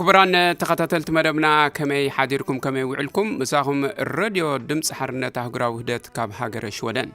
ክቡራን ተኸታተልቲ መደብና፣ ከመይ ሓዲርኩም፣ ከመይ ውዕልኩም? ምሳኹም ረድዮ ድምፂ ሓርነት ኣህጉራዊ ውህደት ካብ ሃገረ ሽወደን።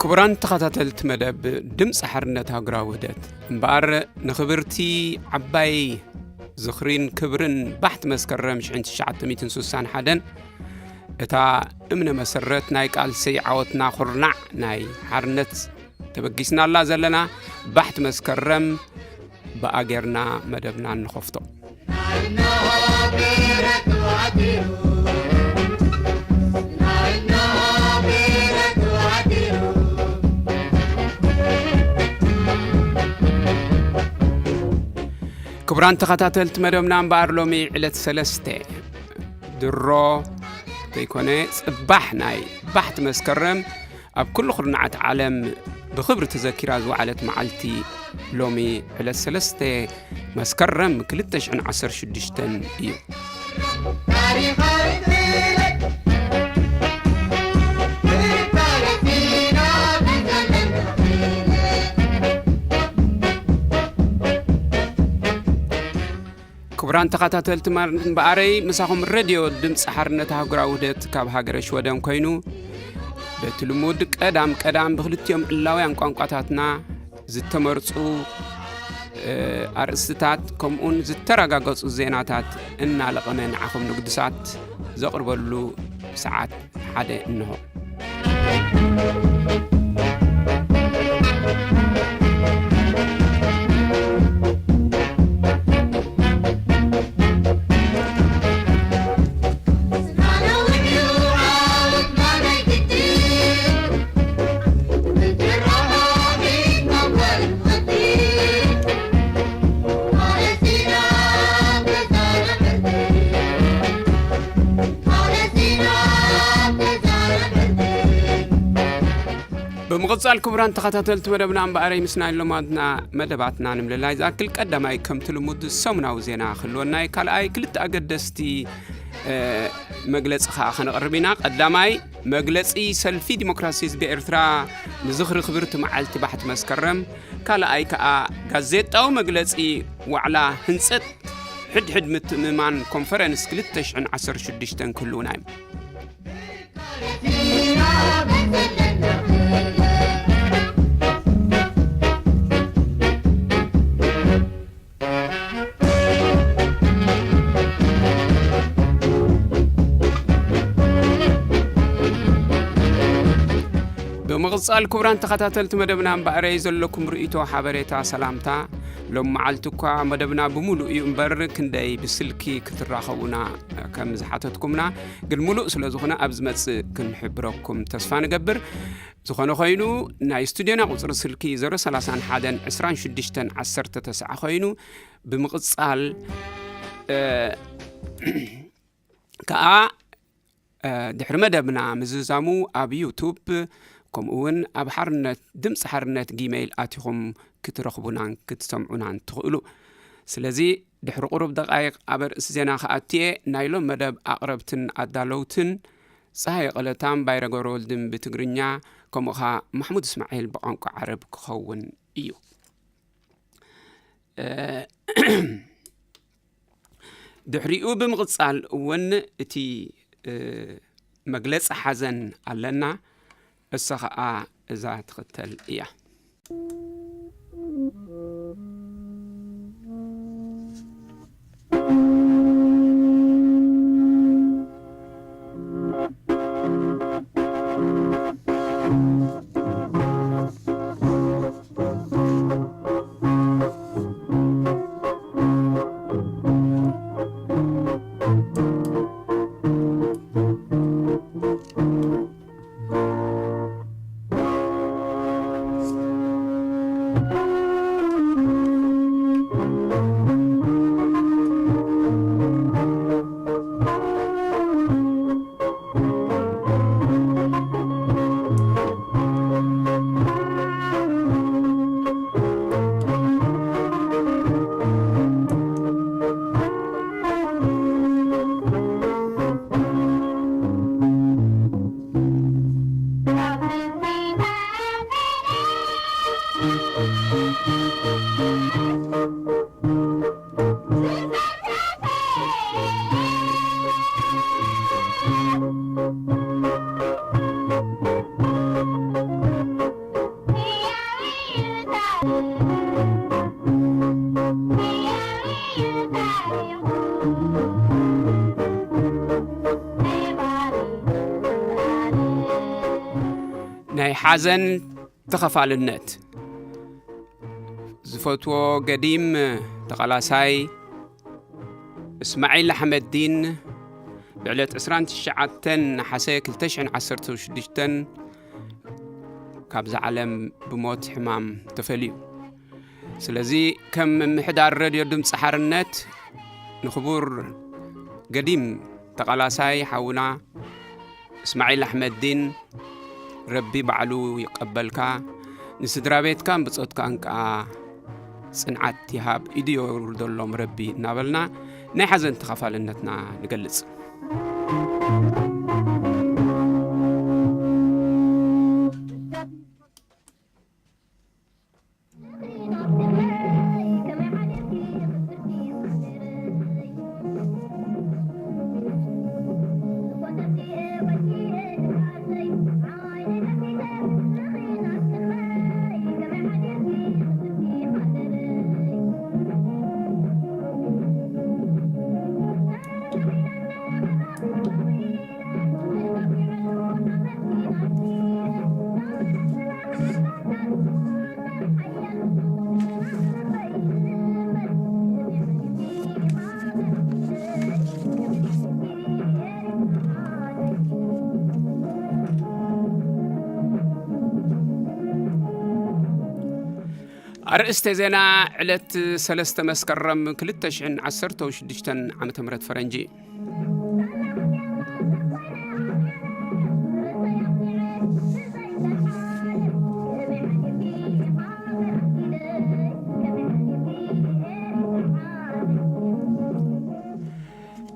ክቡራን ተኸታተልቲ መደብ ድምፂ ሓርነት ሃገራዊ ውህደት፣ እምበኣር ንኽብርቲ ዓባይ ዝኽሪን ክብርን ባሕቲ መስከረም ሽሕን ትሽዓተ ሚእትን ስሳን ሓደን፣ እታ እምነ መሰረት ናይ ቃልሲ ዓወትና ኩርናዕ ናይ ሓርነት ተበጊስናላ ዘለና ባሕቲ መስከረም ብኣጌርና መደብና ንኸፍቶ። ክቡራን ተኸታተልቲ መደብና፣ እምበኣር ሎሚ ዕለት ሰለስተ ድሮ ዘይኮነ፣ ጽባሕ ናይ ባሕቲ መስከረም ኣብ ኩሉ ኩርናዓት ዓለም ብኽብሪ ተዘኪራ ዝወዓለት መዓልቲ ሎሚ ዕለት ሰለስተ መስከረም ክልተ ሽሕን ዓሰርተ ሽዱሽተን እዩ። ክቡራን ተኸታተልቲ መደብና፣ እምበኣረይ ምሳኹም ረድዮ ድምፂ ሓርነት ኣህጉራዊ ውህደት ካብ ሃገረ ሽወደን ኮይኑ፣ በቲ ልሙድ ቀዳም ቀዳም ብክልቲኦም ዕላውያን ቋንቋታትና ዝተመርጹ፣ እ፣ ኣርእስትታት ከምኡውን ዝተረጋገጹ ዜናታት እናለቐመ ንዓኹም ንግዱሳት ዘቕርበሉ ሰዓት ሓደ እንሆ። ብምቕጻል ክቡራን ተኸታተልቲ መደብና፣ እምበኣረይ ምስ ናይ ሎማትና መደባትና ንምልላይ ዝኣክል፣ ቀዳማይ ከምቲ ልሙድ ሰሙናዊ ዜና ክህልወና እዩ። ካልኣይ ክልተ ኣገደስቲ፣ እ፣ መግለጺ ከኣ ከነቕርብ ኢና። ቀዳማይ መግለጺ ሰልፊ ዲሞክራሲ ህዝቢ ኤርትራ ንዝኽሪ ክብርቲ መዓልቲ ባሕቲ መስከረም፣ ካልኣይ ከኣ ጋዜጣዊ መግለጺ ዋዕላ ህንጸት ሕድሕድ ምትእምማን ኮንፈረንስ ክልተ ሽሕን ዓሰርተ ሽዱሽተን ክህልውና እዩ። ቅጻል ክቡራን ተኸታተልቲ መደብና እምበኣረይ ዘለኩም ርእይቶ፣ ሓበሬታ፣ ሰላምታ። ሎም መዓልቲ እኳ መደብና ብምሉእ እዩ እምበር ክንደይ ብስልኪ ክትራኸቡና ከም ዝሓተትኩምና ግን ምሉእ ስለ ዝኾነ ኣብ ዝመጽእ ክንሕብረኩም ተስፋ ንገብር። ዝኾነ ኮይኑ ናይ ስቱዲዮና ቁጽሪ ስልኪ ዜሮ ሰላሳን ሓደን ዕስራን ሽዱሽተን ዓሰርተ ተስዓ ኮይኑ ብምቕጻል፣ እ፣ ከኣ፣ እ፣ ድሕሪ መደብና ምዝዛሙ ኣብ ዩቱብ ከምኡ እውን ኣብ ሓርነት፣ ድምፂ ሓርነት ጊሜይል ኣቲኹም ክትረኽቡናን ክትሰምዑናን ትኽእሉ። ስለዚ ድሕሪ ቁሩብ ደቃይቕ ኣብ ርእሲ ዜና ክኣትየ ናይ ሎም መደብ ኣቕረብትን ኣዳለውትን ፀሃየ ቀለታም ባይረ ገብረወልድን ብትግርኛ ከምኡ ኸዓ ማሕሙድ እስማዒል ብቋንቋ ዓረብ ክኸውን እዩ። እ፣ ድሕሪኡ ብምቕጻል እውን እቲ፣ እ፣ መግለጺ ሓዘን ኣለና። እሳ ኸኣ እዛ ትኽተል እያ። ናይ ሓዘን ተኸፋልነት። ዝፈትዎ ገዲም ተቓላሳይ እስማዒል ኣሕመዲን ብዕለት ዕስራን ትሽዓተን ነሓሰ ክልተ ሽሕን ዓሰርተ ሽዱሽተን ካብዛ ዓለም ብሞት ሕማም ተፈልዩ። ስለዚ ከም ምምሕዳር ሬድዮ ድምፂ ሓርነት ንኽቡር ገዲም ተቓላሳይ ሓውና እስማዒል ኣሕመዲን ረቢ ባዕሉ ይቀበልካ፣ ንስድራ ቤትካን ብጾትካን ከኣ ጽንዓት ይሃብ፣ ኢዱ የውርደሎም ረቢ እናበልና ናይ ሓዘን ተኻፋልነትና ንገልጽ። ኣርእስተ ዜና ዕለት ሰለስተ መስከረም ክልተ ሽሕን ዓሰርተ ሽዱሽተን ዓመተ ምህረት ፈረንጂ።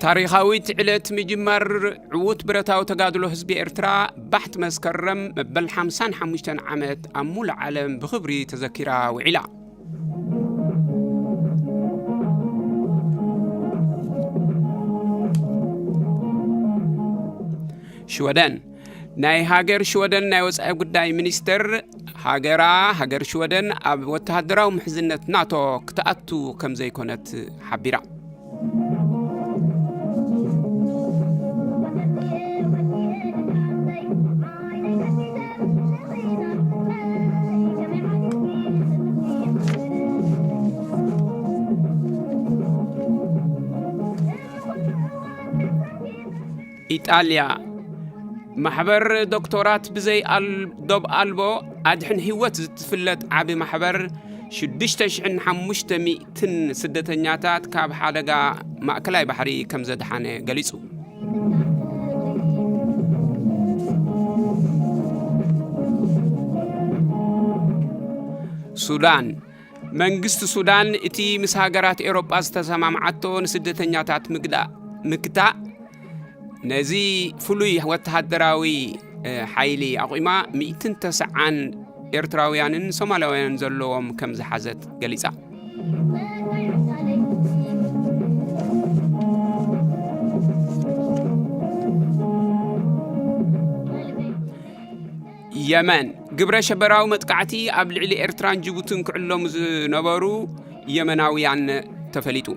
ታሪኻዊት ዕለት ምጅማር ዕዉት ብረታዊ ተጋድሎ ህዝቢ ኤርትራ ባሕቲ መስከረም መበል ሓምሳን ሓሙሽተን ዓመት ኣብ ሙሉእ ዓለም ብኽብሪ ተዘኪራ ውዒላ። ሽወደን። ናይ ሃገር ሽወደን ናይ ወጻኢ ጉዳይ ሚኒስተር ሃገራ፣ ሃገር ሽወደን ኣብ ወተሃደራዊ ምሕዝነት ናቶ ክትኣቱ ከም ዘይኮነት ሓቢራ። ኢጣልያ፣ ማሕበር ዶክተራት ብዘይ ኣል-፣ ዶብ ኣልቦ ኣድሕን ህይወት ዝትፍለጥ ዓቢ ማሕበር፣ ሽዱሽተ ሽሕን ሓሙሽተ ሚእትን ስደተኛታት ካብ ሓደጋ ማእከላይ ባሕሪ ከም ዘድሓነ ገሊጹ። ሱዳን፣ መንግስቲ ሱዳን እቲ ምስ ሃገራት ኤውሮጳ ዝተሰማምዓቶ ንስደተኛታት ምግዳእ፣ ምግታእ፣ ነዚ ፍሉይ ወተሃደራዊ፣ እ፣ ሓይሊ ኣቑማ፣ ሚእትን ተስዓን ኤርትራውያንን ሶማላውያንን ዘለዎም ከም ዝሓዘት ገሊጻ። የመን፣ ግብረ ሽበራዊ መጥቃዕቲ ኣብ ልዕሊ ኤርትራን ጅቡትን ክዕለሙ ዝነበሩ የመናውያን ተፈሊጡ።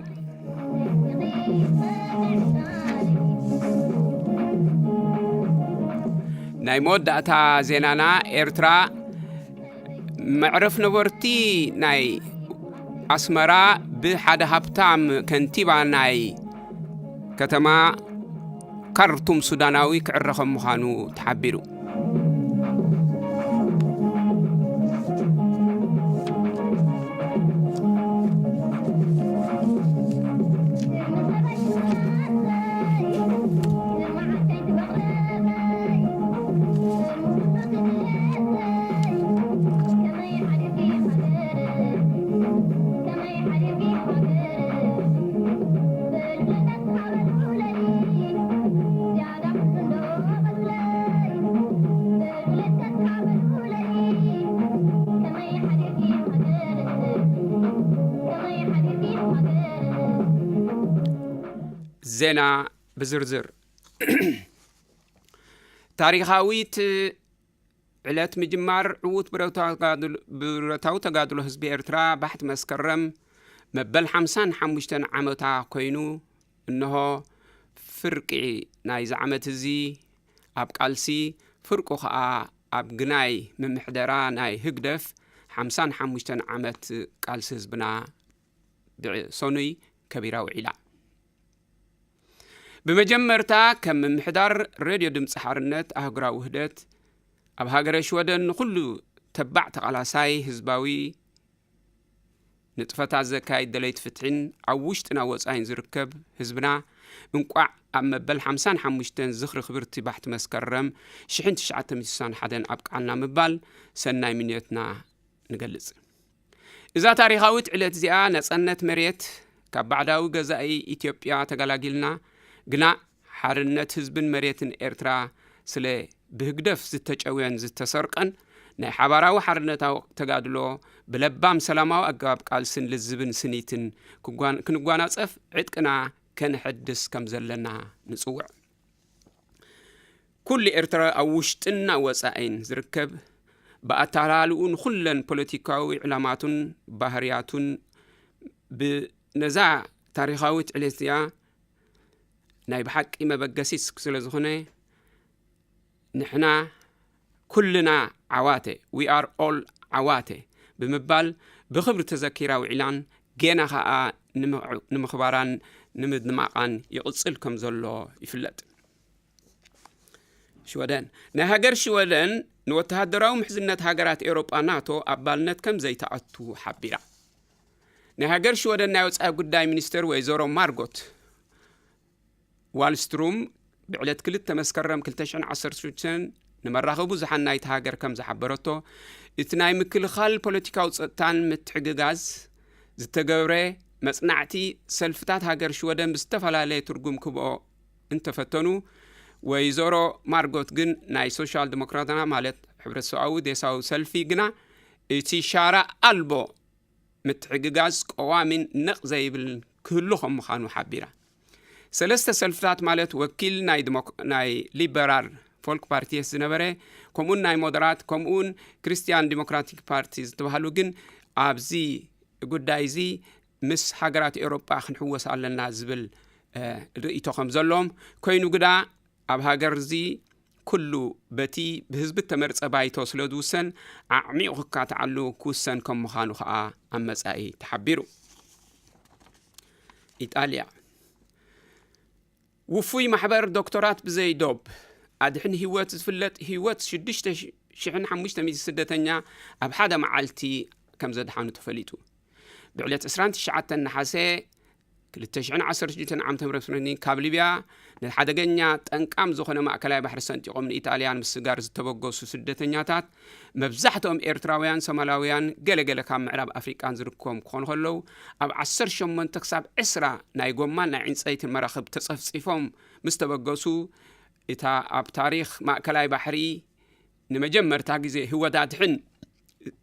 ናይ መወዳእታ ዜናና፣ ኤርትራ፣ መዕረፍ ነበርቲ ናይ ኣስመራ ብሓደ ሃብታም ከንቲባ ናይ ከተማ ካርቱም ሱዳናዊ ክዕረ ከም ምዃኑ ተሓቢሩ። ዜና ብዝርዝር። ታሪኻዊት ዕለት ምጅማር ዕዉት ብረታዊ ተጋድሎ፣ ብረታዊ ተጋድሎ ህዝቢ ኤርትራ ባሕቲ መስከረም መበል ሓምሳን ሓሙሽተን ዓመታ ኮይኑ፣ እንሆ ፍርቂ ናይዚ ዓመት እዚ ኣብ ቃልሲ፣ ፍርቁ ኸኣ ኣብ ግናይ ምምሕደራ ናይ ህግደፍ ሓምሳን ሓሙሽተን ዓመት ቃልሲ ህዝብና ብሰኑይ ከቢራ ውዒላ። ብመጀመርታ ከም ምምሕዳር ሬድዮ ድምፂ ሓርነት ኣህጉራዊ ውህደት ኣብ ሃገረ ሽወደን ንኹሉ ተባዕ ተቓላሳይ ህዝባዊ ንጥፈታት ዘካይድ ደለይቲ ፍትሒን ኣብ ውሽጥን ኣብ ወጻኢን ዝርከብ ህዝብና እንቋዕ ኣብ መበል ሓምሳን ሓሙሽተን ዝኽሪ ክብርቲ ባሕቲ መስከረም ሽሕን ትሽዓተ ሚእትን ስሳን ሓደን ኣብቅዓና ምባል ሰናይ ምንዮትና ንገልጽ። እዛ ታሪኻዊት ዕለት እዚኣ ነጻነት መሬት ካብ ባዕዳዊ ገዛኢ ኢትዮጵያ ተገላጊልና፣ ግና ሓርነት ህዝብን መሬትን ኤርትራ ስለ ብህግደፍ ዝተጨውየን ዝተሰርቀን ናይ ሓባራዊ ሓርነታዊ ተጋድሎ ብለባም ሰላማዊ ኣገባብ ቃልስን ልዝብን ስኒትን ክጓን-፣ ክንጓናጸፍ ዕጥቅና ከነሐድስ ከም ዘለና ንጽውዕ። ኩሉ ኤርትራዊ ኣብ ውሽጥን ኣብ ወጻኢን ዝርከብ ብኣተላልኡን ኩለን ፖለቲካዊ ዕላማቱን ባህርያቱን ብ-፣ ነዛ ታሪኻዊት ዕለት እዚኣ ናይ ብሓቂ መበገሲት ስለ ዝኾነ ንሕና ኩልና ዓዋተ፣ we are all ዓዋተ ብምባል ብኽብሪ ተዘኪራ ውዒላን ጌና ኸኣ ንምዕ-፣ ንምኽባራን ንምድማቓን ይቕጽል ከም ዘሎ ይፍለጥ። ሽወደን፣ ናይ ሃገር ሽወደን ንወተሃደራዊ ምሕዝነት ሃገራት ኤውሮጳ ናቶ ኣባልነት ከም ዘይትኣቱ ሓቢራ። ናይ ሃገር ሽወደን ናይ ወጻኢ ጉዳይ ሚኒስትር ወይዘሮ ማርጎት ዋልስትሩም ብዕለት ክልተ መስከረም ክልተ ሽሕን ዓሰርተ ሽዱሽተን ንመራኸቢ ብዙሓን ናይታ ሃገር ከም ዝሓበረቶ፣ እቲ ናይ ምክልኻል ፖለቲካዊ ጸጥታን ምትሕግጋዝ ዝተገብረ መጽናዕቲ ሰልፍታት ሃገር ሽወደን ብዝተፈላለየ ትርጉም ክብኦ እንተፈተኑ፣ ወይዘሮ ማርጎት ግን ናይ ሶሻል ዲሞክራትና ማለት ሕብረተሰባዊ ዴሳዊ ሰልፊ ግና እቲ ሻራ ኣልቦ ምትሕግጋዝ ቀዋሚን ነቕ ዘይብልን ክህሉ ከም ምዃኑ ሓቢራ። ሰለስተ ሰልፍታት ማለት ወኪል ናይ ዲሞክ-፣ ናይ ሊበራል ፎልክ ፓርቲየስ ዝነበረ፣ ከምኡውን ናይ ሞደራት፣ ከምኡውን ክርስትያን ዲሞክራቲክ ፓርቲ ዝተባህሉ ግን ኣብዚ ጉዳይ እዚ ምስ ሃገራት ኤውሮጳ ክንሕወስ ኣለና ዝብል፣ እ፣ ርእይቶ ከም ዘለዎም ኮይኑ ግዳ ኣብ ሃገር እዚ ኩሉ በቲ ብህዝቢ እተመርጸ ባይቶ ስለ ዝውሰን ዓዕሚቑ ክካትዓሉ ክውሰን ከም ምዃኑ ከኣ ኣብ መጻኢ ተሓቢሩ። ኢጣልያ። ውፉይ ማሕበር ዶክተራት ብዘይ ዶብ ኣድሕን ህይወት ዝፍለጥ ህይወት ሽዱሽተ ሽሕን ሓሙሽተ ሚእቲ ስደተኛ ኣብ ሓደ መዓልቲ ከም ዘድሓኑ ተፈሊጡ። ብዕለት ዕስራን ትሽዓተን ነሓሰ ክልተ ሽሕን ዓሰርተ ሽዱሽተን ዓመተ ምህረት ፍረኒ ካብ ሊብያ ንሓደገኛ ጠንቃም ዝኾነ ማእከላይ ባሕሪ ሰንጢቖም ንኢጣልያን ምስጋር ዝተበገሱ ስደተኛታት መብዛሕትኦም ኤርትራውያን፣ ሶማላውያን፣ ገለገለ ካብ ምዕራብ ኣፍሪቃን ዝርከቦም ክኾኑ ከለዉ፣ ኣብ ዓሰርተ ሸሞንተ ክሳብ ዕስራ ናይ ጎማን ናይ ዕንጸይትን መራኽብ ተጸፍጺፎም ምስ ተበገሱ፣ እታ ኣብ ታሪኽ ማእከላይ ባሕሪ ንመጀመርታ ግዜ ህይወት ኣድሕን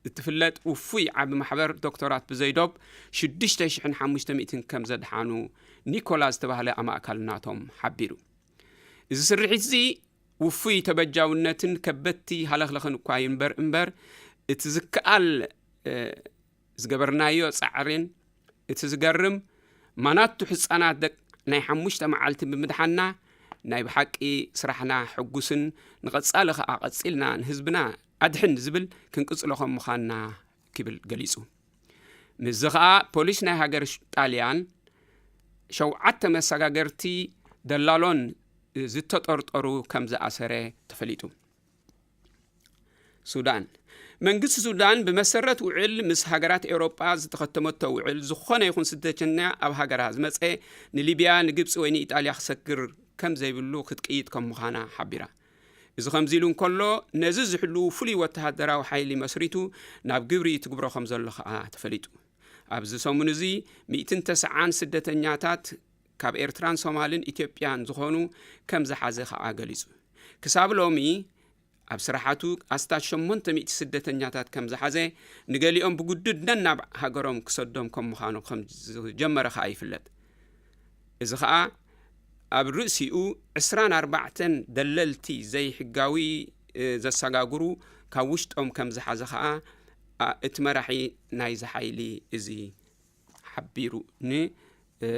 እትፍለጥ ውፉይ ዓቢ ማሕበር ዶክተራት ብዘይ ዶብ ሽዱሽተ ሽሕን ሓሙሽተ ሚእትን ከም ዘድሓኑ ኒኮላ ዝተባህለ ኣማእካል ናቶም ሓቢሩ። እዚ ስርሒት እዚ ውፉይ ተበጃውነትን ከበድቲ ሃለኽለኽን እኳ ይንበር እምበር፣ እቲ ዝከኣል፣ እ፣ ዝገበርናዮ ጻዕሪን እቲ ዝገርም ማናቱ ህጻናት ደቅ ናይ ሓሙሽተ መዓልቲ ብምድሓና ናይ ብሓቂ ስራሕና ሕጉስን ንቐጻሊ ኸኣ ቀጺልና ንህዝብና ኣድሕን ዝብል ክንቅጽሎ ከም ምዃንና ክብል ገሊጹ። ምስዚ ኸኣ ፖሊስ ናይ ሃገር ጣልያን ሸውዓተ መሰጋገርቲ ደላሎን ዝተጠርጠሩ ከም ዝኣሰረ ተፈሊጡ። ሱዳን። መንግስቲ ሱዳን ብመሰረት ውዕል ምስ ሃገራት ኤውሮጳ ዝተኸተመቶ ውዕል ዝኾነ ይኹን ስደተኛ ኣብ ሃገራ ዝመጸ ንሊብያ፣ ንግብጺ ወይ ንኢጣልያ ክሰግር ከም ዘይብሉ ክትቅይድ ከም ምዃና ሓቢራ። እዚ ከምዚ ኢሉ እንከሎ፣ ነዚ ዝሕልዉ ፍሉይ ወተሃደራዊ ሓይሊ መስሪቱ ናብ ግብሪ ትግብሮ ከም ዘሎ ከኣ ተፈሊጡ። ኣብዚ ሰሙን እዚ ሚእትን ተስዓን ስደተኛታት ካብ ኤርትራን ሶማልን ኢትዮጵያን ዝኾኑ ከም ዝሓዘ ከኣ ገሊጹ። ክሳብ ሎሚ ኣብ ስራሓቱ ኣስታት ሸሞንተ ሚእቲ ስደተኛታት ከም ዝሓዘ፣ ንገሊኦም ብግዱድ ነናብ ሃገሮም ክሰዶም ከም ምዃኑ ከም ዝጀመረ ከኣ ይፍለጥ። እዚ ከኣ ኣብ ርእሲኡ ዕስራን ኣርባዕተን ደለልቲ ዘይሕጋዊ፣ እ፣ ዘሰጋግሩ ካብ ውሽጦም ከም ዝሓዘ ከኣ፣ ኣ፣ እቲ መራሒ ናይዚ ሓይሊ እዚ ሓቢሩ ን፣ እ፣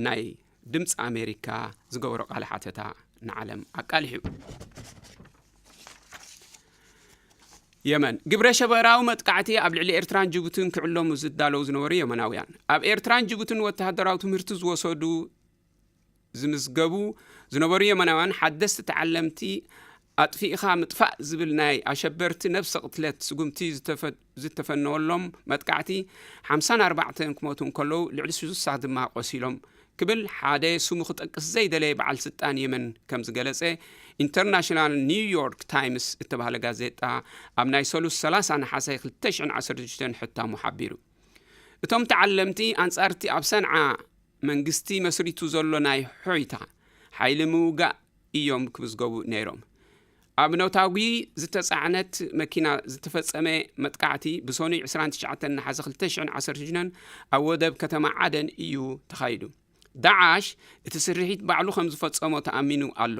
ናይ ድምፂ ኣሜሪካ ዝገበሮ ቃለ ሓተታ ንዓለም ኣቃሊሑ። የመን። ግብረ ሸበራዊ መጥቃዕቲ ኣብ ልዕሊ ኤርትራን ጅቡትን ክዕለሙ ዝዳለዉ ዝነበሩ የመናውያን። ኣብ ኤርትራን ጅቡትን ወተሃደራዊ ትምህርቲ ዝወሰዱ ዝምዝገቡ ዝነበሩ የመናውያን ሓደስቲ ተዓለምቲ ኣጥፊእኻ ምጥፋእ ዝብል ናይ ኣሸበርቲ ነብሰ ቅትለት ስጉምቲ ዝተፈ-፣ ዝተፈነወሎም መጥቃዕቲ ሓምሳን ኣርባዕተን ክሞቱ እንከለዉ ልዕሊ ስሳ ድማ ቆሲሎም ክብል ሓደ ስሙ ክጠቅስ ዘይደለየ በዓል ስልጣን የመን ከም ዝገለጸ ኢንተርናሽናል ኒውዮርክ ታይምስ እተባህለ ጋዜጣ ኣብ ናይ ሰሉስ ሰላሳ ነሓሰ ክልተ ሽሕን ዓሰርተ ሽዱሽተን ሕታሙ ሓቢሩ። እቶም ተዓለምቲ ኣንጻርቲ ኣብ ሰንዓ መንግስቲ መስሪቱ ዘሎ ናይ ሖይታ ሓይሊ ምውጋእ እዮም ክምዝገቡ ነይሮም። ኣብ ነውታጒ ዝተጻዕነት መኪና ዝተፈጸመ መጥቃዕቲ ብሰኑይ ዕስራን ትሽዓተን ነሓሰ ክልተ ሽሕን ዓሰርተ ሽዱሽተን ኣብ ወደብ ከተማ ዓደን እዩ ተኻይዱ። ዳዓሽ እቲ ስርሒት ባዕሉ ከም ዝፈጸሞ ተኣሚኑ ኣሎ።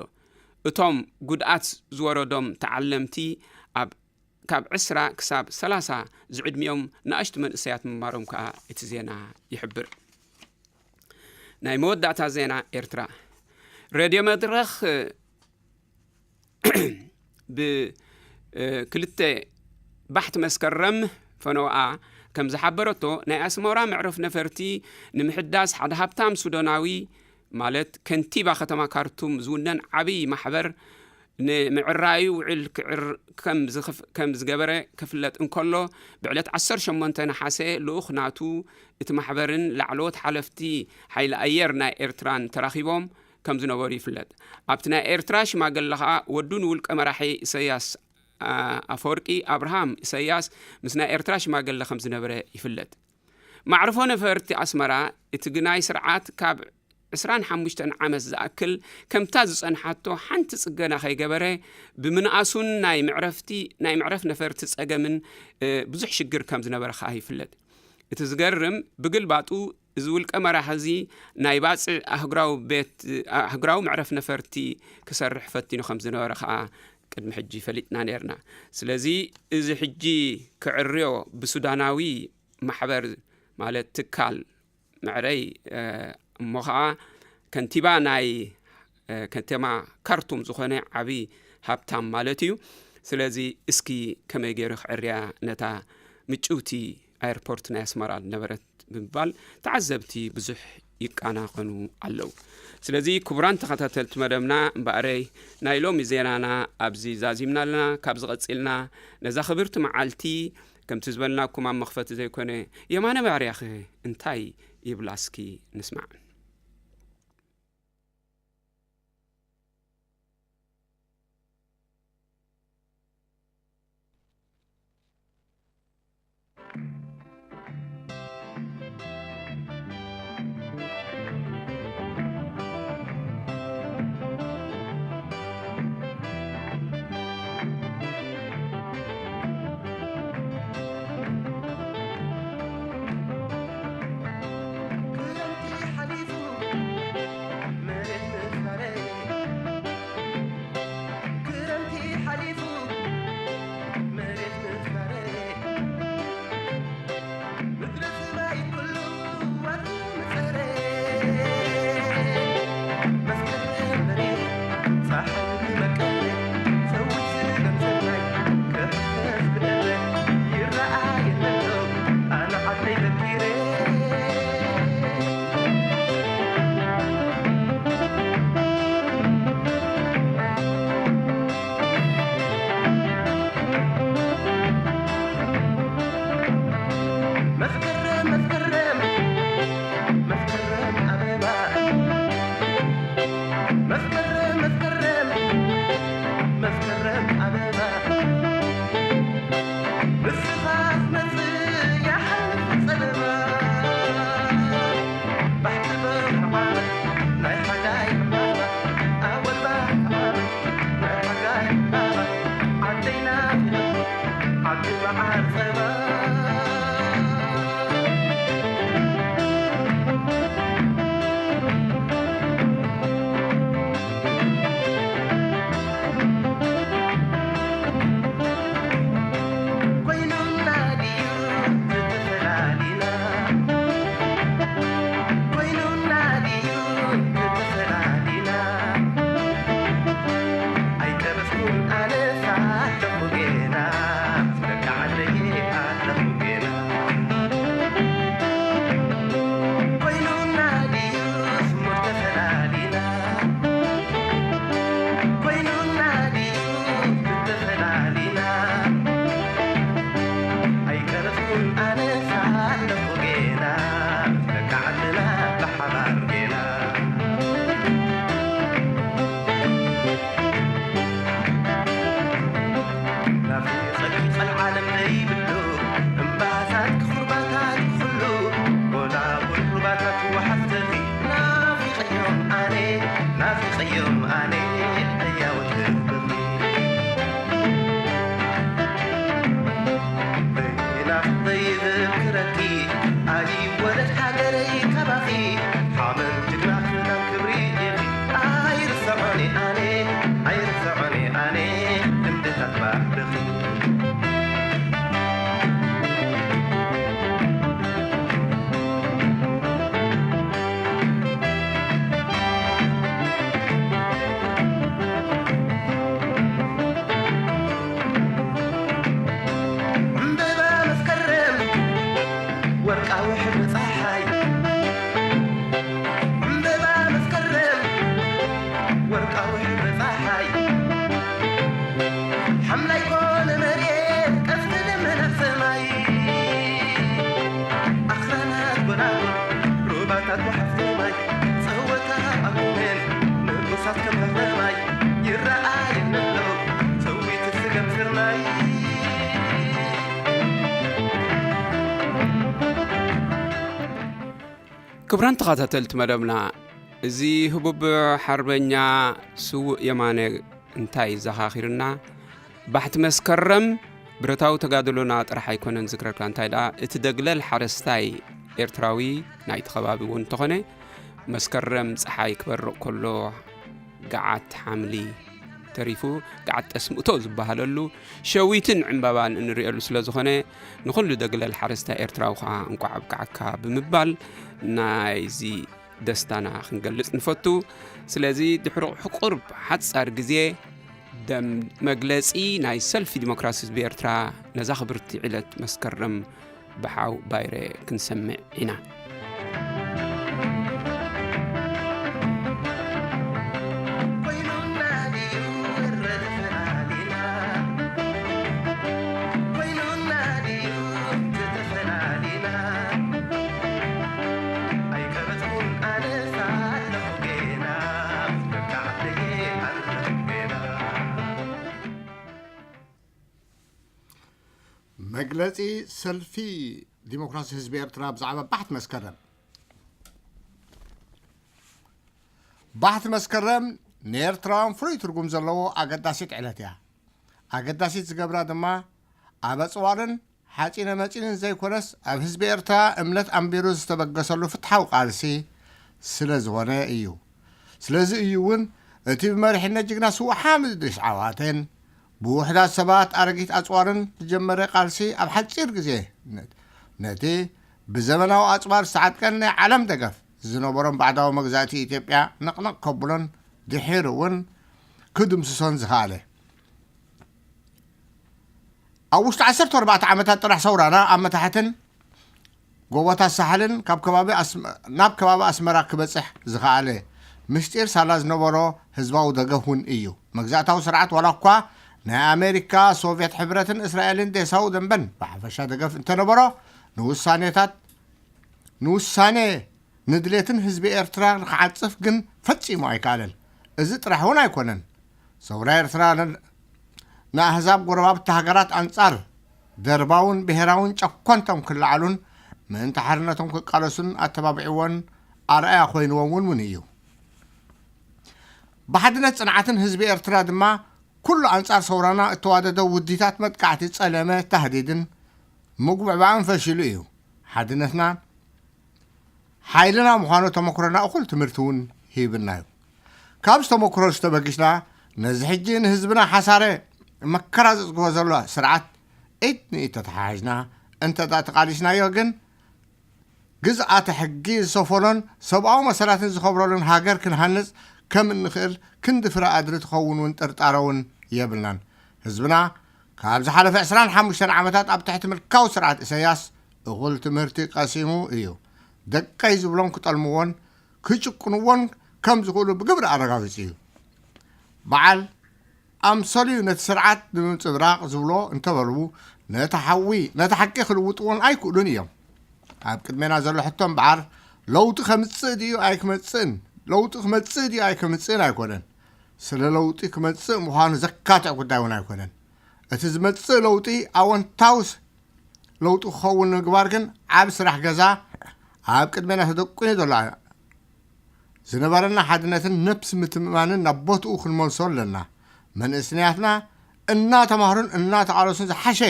እቶም ጉድኣት ዝወረዶም ተዓለምቲ ኣብ ካብ ዕስራ ክሳብ ሰላሳ ዝዕድሚኦም ንኣሽቱ መንእሰያት ምንባሮም ከኣ እቲ ዜና ይሕብር። ናይ መወዳእታ ዜና ኤርትራ። ሬድዮ መድረኽ ብ፣ እ፣ ክልተ ባሕቲ መስከረም ፈነወኣ ከም ዝሓበረቶ፣ ናይ ኣስመራ መዕረፍ ነፈርቲ ንምሕዳስ ሓደ ሃብታም ሱዳናዊ፣ ማለት ከንቲባ ከተማ ካርቱም ዝውነን ዓብዪ ማሕበር ንምዕራዩ ውዕል ክዕር ከም ዝኽፍ-፣ ከም ዝገበረ ክፍለጥ እንከሎ፣ ብዕለት ዓሰርተ ሸሞንተ ነሓሰ ልኡኽ ናቱ እቲ ማሕበርን ላዕለዎት ሓለፍቲ ሓይሊ ኣየር ናይ ኤርትራን ተራኺቦም ከም ዝነበሩ ይፍለጥ። ኣብቲ ናይ ኤርትራ ሽማግለ ኸኣ ወዱ ንውልቀ መራሒ ኢሳያስ፣ ኣ-፣ ኣፈወርቂ ኣብርሃም ኢሳያስ ምስ ናይ ኤርትራ ሽማግለ ከም ዝነበረ ይፍለጥ። ማዕርፎ ነፈርቲ ኣስመራ እቲ ግናይ ስርዓት ካብ ዕስራን ሓሙሽተን ዓመት ዝኣክል ከምታ ዝጸንሓቶ ሓንቲ ጽገና ከይገበረ ብምንኣሱን ናይ መዕረፍቲ፣ ናይ መዕረፍ ነፈርቲ ጸገምን፣ እ፣ ብዙሕ ሽግር ከም ዝነበረ ከኣ ይፍለጥ። እቲ ዝገርም ብግልባጡ እዚ ውልቀ መራሒ እዚ ናይ ባጽዕ ኣህጉራዊ ቤት፣ ኣህጉራዊ መዕረፍ ነፈርቲ ክሰርሕ ፈቲኑ ከም ዝነበረ ከኣ ቅድሚ ሕጂ ፈሊጥና ነርና። ስለዚ እዚ ሕጂ ክዕርዮ ብሱዳናዊ ማሕበር ማለት ትካል መዕረይ፣ እ፣ እሞ ኸዓ ከንቲባ ናይ፣ እ፣ ከተማ ካርቱም ዝኾነ ዓብዪ ሃብታም ማለት እዩ። ስለዚ እስኪ ከመይ ገይሩ ክዕርያ ነታ ምጭውቲ ኣየርፖርት ናይ ኣስመራ ዝነበረት ብምባል ተዓዘብቲ ብዙሕ ይቃናቐኑ ኣለዉ። ስለዚ ክቡራን ተኸታተልቲ መደብና፣ እምበኣረይ ናይ ሎሚ ዜናና ኣብዚ ዛዚምና ኣለና። ካብ ዝቐጺልና ነዛ ክብርቲ መዓልቲ ከምቲ ዝበልናኩም ኣብ መኽፈቲ ዘይኮነ፣ የማነ ባርያኸ እንታይ ይብላ እስኪ ንስማዕ። ክቡራን ተኸታተልቲ መደብና፣ እዚ ህቡብ ሓርበኛ ስዉእ የማነ እንታይ ዘኻኺርና? ባሕቲ መስከረም ብረታዊ ተጋድሎና ጥራሕ ኣይኮነን ዝክረካ፣ እንታይ ደኣ እቲ ደግለል ሓረስታይ ኤርትራዊ ናይቲ ከባቢ እውን እንተኾነ፣ መስከረም ጸሓይ ክበርቕ ከሎ፣ ገዓት ሓምሊ ተሪፉ፣ ገዓት ጠስምእቶ ዝበሃለሉ፣ ሸዊትን ዕምባባን እንርእየሉ ስለ ዝኾነ፣ ንኹሉ ደግለል ሓረስታይ ኤርትራዊ ከኣ እንቋዕ ኣብቅዓካ ብምባል ናይዚ ደስታና ክንገልጽ ንፈቱ። ስለዚ ድሕሪ ቁርብ ሓጻር ግዜ ደም መግለጺ ናይ ሰልፊ ዲሞክራሲ ህዝቢ ኤርትራ ነዛ ክብርቲ ዕለት መስከረም ብሓው ባይረ ክንሰምዕ ኢና። መግለጺ ሰልፊ ዲሞክራሲ ህዝቢ ኤርትራ ብዛዕባ ባሕቲ መስከረም። ባሕቲ መስከረም ንኤርትራውያን ፍሉይ ትርጉም ዘለዎ ኣገዳሲት ዕለት እያ። ኣገዳሲት ዝገብራ ድማ ኣብ ኣጽዋርን ሓጺነ መጺንን ዘይኮነስ፣ ኣብ ህዝቢ ኤርትራ እምነት ኣንቢሩ ዝተበገሰሉ ፍትሓዊ ቃልሲ ስለ ዝኾነ እዩ። ስለዚ እዩ እውን እቲ ብመሪሕነት ጅግና ስዉእ ሓምድ እድሪስ ዓዋተን ብውሑዳት ሰባት ኣረጊት ኣጽዋርን ዝጀመረ ቃልሲ ኣብ ሓጺር ግዜ ነ-፣ ነቲ ብዘመናዊ ኣጽዋር ዝተዓጥቀን ናይ ዓለም ደገፍ ዝነበሮም ባዕዳዊ መግዛእቲ ኢትዮጵያ ነቕነቕ ከብሎን ድሒሩ እውን ክድምስሶን ዝኸኣለ። ኣብ ውሽጢ ዓሰርተ ኣርባዕተ ዓመታት ጥራሕ ሰውራና ኣብ መታሕትን ጎቦታት ሳሕልን ካብ ከባቢ ኣስመ-፣ ናብ ከባቢ ኣስመራ ክበጽሕ ዝኸኣለ ምስጢር ሳላ ዝነበሮ ህዝባዊ ደገፍ እውን እዩ። መግዛእታዊ ስርዓት ዋላ እኳ ናይ ኣሜሪካ፣ ሶቭየት ሕብረትን እስራኤልን ዴሳዊ ደንበን ብሓፈሻ ደገፍ እንተነበሮ፣ ንውሳኔታት ንውሳኔ ንድሌትን ህዝቢ ኤርትራ ንክዓጽፍ ግን ፈጺሙ ኣይከኣለን። እዚ ጥራሕ እውን ኣይኮነን። ሰውራ ኤርትራ ን-፣ ንኣህዛብ ጎረባብቲ ሃገራት ኣንጻር ደርባውን ብሄራውን ጨኮንቶም ክለዓሉን ምእንቲ ሓርነቶም ክቃለሱን ኣተባቢዕዎን ኣርኣያ ኮይንዎም እውን እውን እዩ። ብሓድነት ጽንዓትን ህዝቢ ኤርትራ ድማ ኩሉ ኣንጻር ሰውራና እተዋደደ ውዲታት መጥቃዕቲ ጸለመ፣ ታህዲድን ምጉብዕባዕን ፈሺሉ እዩ። ሓድነትና ሓይልና ምዃኑ ተመክሮና እኹል ትምህርቲ እውን ሂብና እዩ። ካብዚ ተመክሮ ዝተበጊስና ነዚ ሕጂ ንህዝብና ሓሳረ መከራ ዘጽግቦ ዘሎ ስርዓት ኢድ ንኢድ ተተሓሒዝና እንተ ደኣ ተቓሊስናዮ ግን ግዝኣተ ሕጊ ዝሰፈኖን ሰብኣዊ መሰላትን ዝኸብረሉን ሃገር ክንሃንጽ ከም እንኽእል ክንዲ ፍረ ኣድሪ ትኸውን እውን ጥርጣረ እውን የብልናን። ህዝብና ካብ ዝሓለፈ ዕስራን ሓሙሽተን ዓመታት ኣብ ትሕቲ ምልካዊ ስርዓት ኢሳያስ እኹል ትምህርቲ ቀሲሙ እዩ። ደቀይ ዝብሎም ክጠልምዎን ክጭቁንዎን ከም ዝኽእሉ ብግብሪ ኣረጋጊጹ እዩ። በዓል ኣምሰልዩ ነቲ ስርዓት ንምንጽብራቕ ዝብሎ እንተበሉ፣ ነቲ ሓዊ፣ ነቲ ሓቂ ክልውጥዎን ኣይክእሉን እዮም። ኣብ ቅድሜና ዘሎ ሕቶ እምበኣር፣ ለውጢ ከምጽእ ድዩ ኣይክመጽእን፣ ለውጢ ክመጽእ ድዩ ኣይከምጽእን ኣይኮነን። ስለ ለውጢ ክመጽእ ምዃኑ ዘካትዕ ጉዳይ እውን ኣይኮነን። እቲ ዝመጽእ ለውጢ ኣወንታዊ ስ-፣ ለውጢ ክኸውን ንምግባር ግን ዓቢ ስራሕ ገዛ ኣብ ቅድሜና ተደቂኑ ዘሎ። ዝነበረና ሓድነትን ነብሲ ምትእምማንን ናብ ቦትኡ ክንመልሶ ኣለና። መንእስነያትና እናተማህሩን እናተቓለሱን ዝሓሸ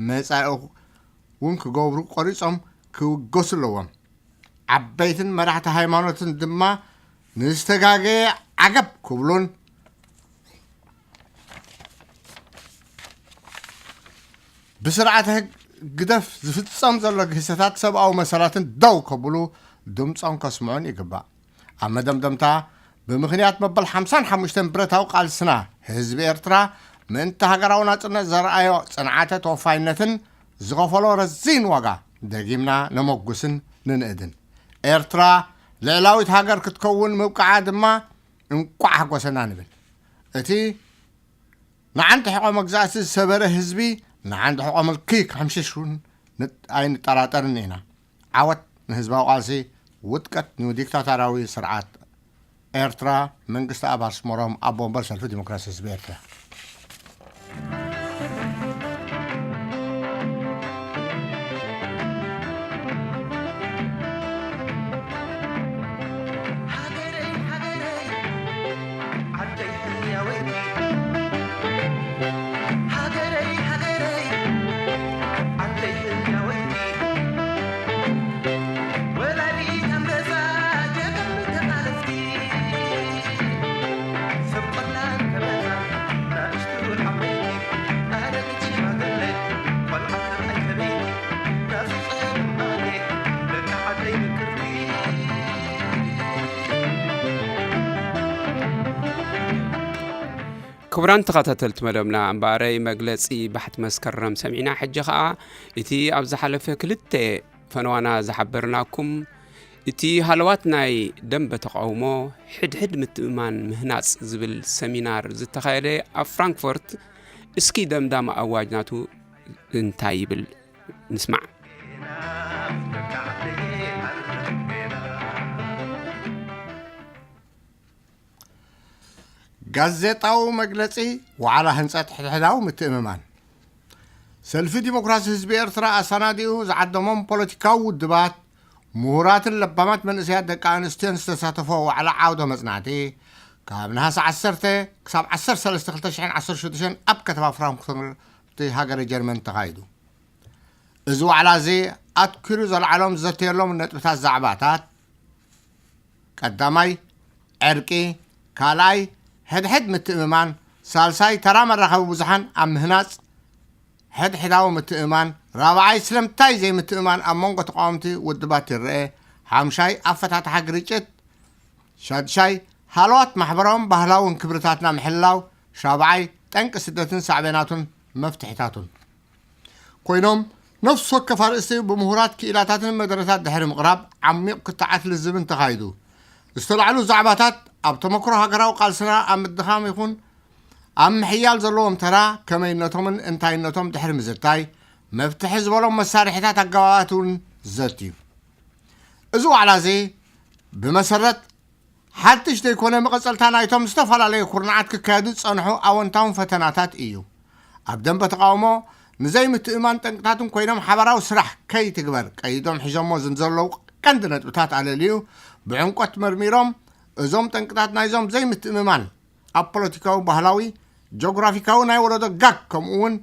መጻኢ እውን ክገብሩ ቆሪጾም ክውገሱ ኣለዎም። ዓበይትን መራሕቲ ሃይማኖትን ድማ ንዝተጋገየ ዓገብ ክብሉን ብስርዓተ ህግደፍ ዝፍጸም ዘሎ ግህሰታት ሰብኣዊ መሰላትን ደው ከብሉ ድምጾም ከስምዑን ይግባእ። ኣብ መደምደምታ፣ ብምኽንያት መበል ሓምሳን ሓሙሽተን ብረታዊ ቃልስና፣ ህዝቢ ኤርትራ ምእንቲ ሃገራዊ ናጽነት ዘርኣዮ ጽንዓተ ተወፋይነትን ዝኸፈሎ ረዚን ዋጋ ደጊምና ነመጉስን ንንእድን። ኤርትራ ልዕላዊት ሃገር ክትከውን ምብቃዓ ድማ እንቋዕ ሓጎሰና ንብል። እቲ ንዓንዲ ሕቖ መግዛእቲ ዝሰበረ ህዝቢ ንዓንዲ ሕቖ ምልኪ ክሕምሽሽ እውን ንጥ-፣ ኣይንጠራጠርን ኢና። ዓወት ንህዝባዊ ቃልሲ፣ ውድቀት ንዲክታቶራዊ ስርዓት ኤርትራ። መንግስቲ ኣብ ኣስመሮም፣ ኣቦ ወንበር ሰልፊ ዲሞክራሲ ህዝቢ ኤርትራ። ክቡራን ተኸታተልቲ መደብና፣ እምበኣረይ መግለጺ ባሕቲ መስከረም ሰሚዕና። ሕጂ ኸኣ እቲ ኣብ ዝሓለፈ ክልተ ፈነዋና ዝሓበርናኩም፣ እቲ ሃለዋት ናይ ደንበ ተቓውሞ፣ ሕድሕድ ምትእምማን ምህናጽ ዝብል ሰሚናር ዝተኻየደ ኣብ ፍራንክፈርት፣ እስኪ ደምዳሚ ኣዋጅ ናቱ እንታይ ይብል? ንስማዕ። ጋዜጣዊ መግለጺ ዋዕላ ህንጸት ሕድሕዳዊ ምትእምማን። ሰልፊ ዲሞክራሲ ህዝቢ ኤርትራ ኣሰናዲኡ ዝዓደሞም ፖለቲካዊ ውድባት፣ ምሁራትን ለባማት መንእሰያት ደቂ ኣንስትዮን ዝተሳተፎ ዋዕላ ዓውደ መጽናዕቲ፣ ካብ ነሓሰ ዓሰርተ ክሳብ ዓሰርተ ሰለስተ ክልተ ሽሕን ዓሰርተ ሽዱሽተን ኣብ ከተማ ፍራንክፈርት ሃገረ ጀርመን ተኻይዱ። እዚ ዋዕላ እዚ ኣትኲሩ ዘልዓሎም ዘተየሎም ነጥብታት ዛዕባታት፣ ቀዳማይ፣ ዕርቂ፣ ካልኣይ፣ ሕድሕድ ምትእምማን፣ ሳልሳይ፣ ተራ መራኸቢ ብዙሓን ኣብ ምህናጽ ሕድሕዳዊ ምትእምማን፣ ራብዓይ፣ ስለምንታይ ዘይምትእምማን ኣብ መንጎ ተቓወምቲ ውድባት ይረአ፣ ሓምሻይ፣ ኣፈታትሓ ግርጭት፣ ሻድሻይ፣ ሃለዋት ማሕበራውን ባህላውን ክብርታትና ምሕላው፣ ሻብዓይ፣ ጠንቂ ስደትን ሳዕቤናቱን መፍትሒታቱን ኮይኖም፣ ነፍሲ ወከፍ ኣርእስቲ ብምሁራት ክኢላታትን መደረታት ድሕሪ ምቕራብ ዓሚቕ ክትዓት ልዝብን ተኻይዱ። ዝተላዕሉ ዛዕባታት ኣብ ተመክሮ ሃገራዊ ቃልስና ኣብ ምድኻም ይኹን ኣብ ምሕያል ዘለዎም ተራ ከመይነቶምን እንታይነቶም ድሕሪ ምዝታይ፣ መፍትሒ ዝበሎም መሳርሒታት ኣገባባት እውን ዘትዩ። እዚ ዋዕላ እዚ ብመሰረት ሓድሽ ዘይኮነ መቐጸልታ ናይቶም ዝተፈላለዩ ኩርናዓት ክካየዱ ዝጸንሑ ኣወንታውን ፈተናታት እዩ። ኣብ ደንበ ተቓውሞ ንዘይምትእማን ጠንቅታትን ኮይኖም ሓባራዊ ስራሕ ከይትግበር ቀይዶም ሒዞሞ ዘለዉ ቀንዲ ነጥብታት ኣለልዩ ብዕምቆት መርሚሮም፣ እዞም ጠንቅታት ናይዞም ዘይምትእምማን ኣብ ፖለቲካዊ፣ ባህላዊ፣ ጂኦግራፊካዊ ናይ ወለዶ ጋግ ከምኡ እውን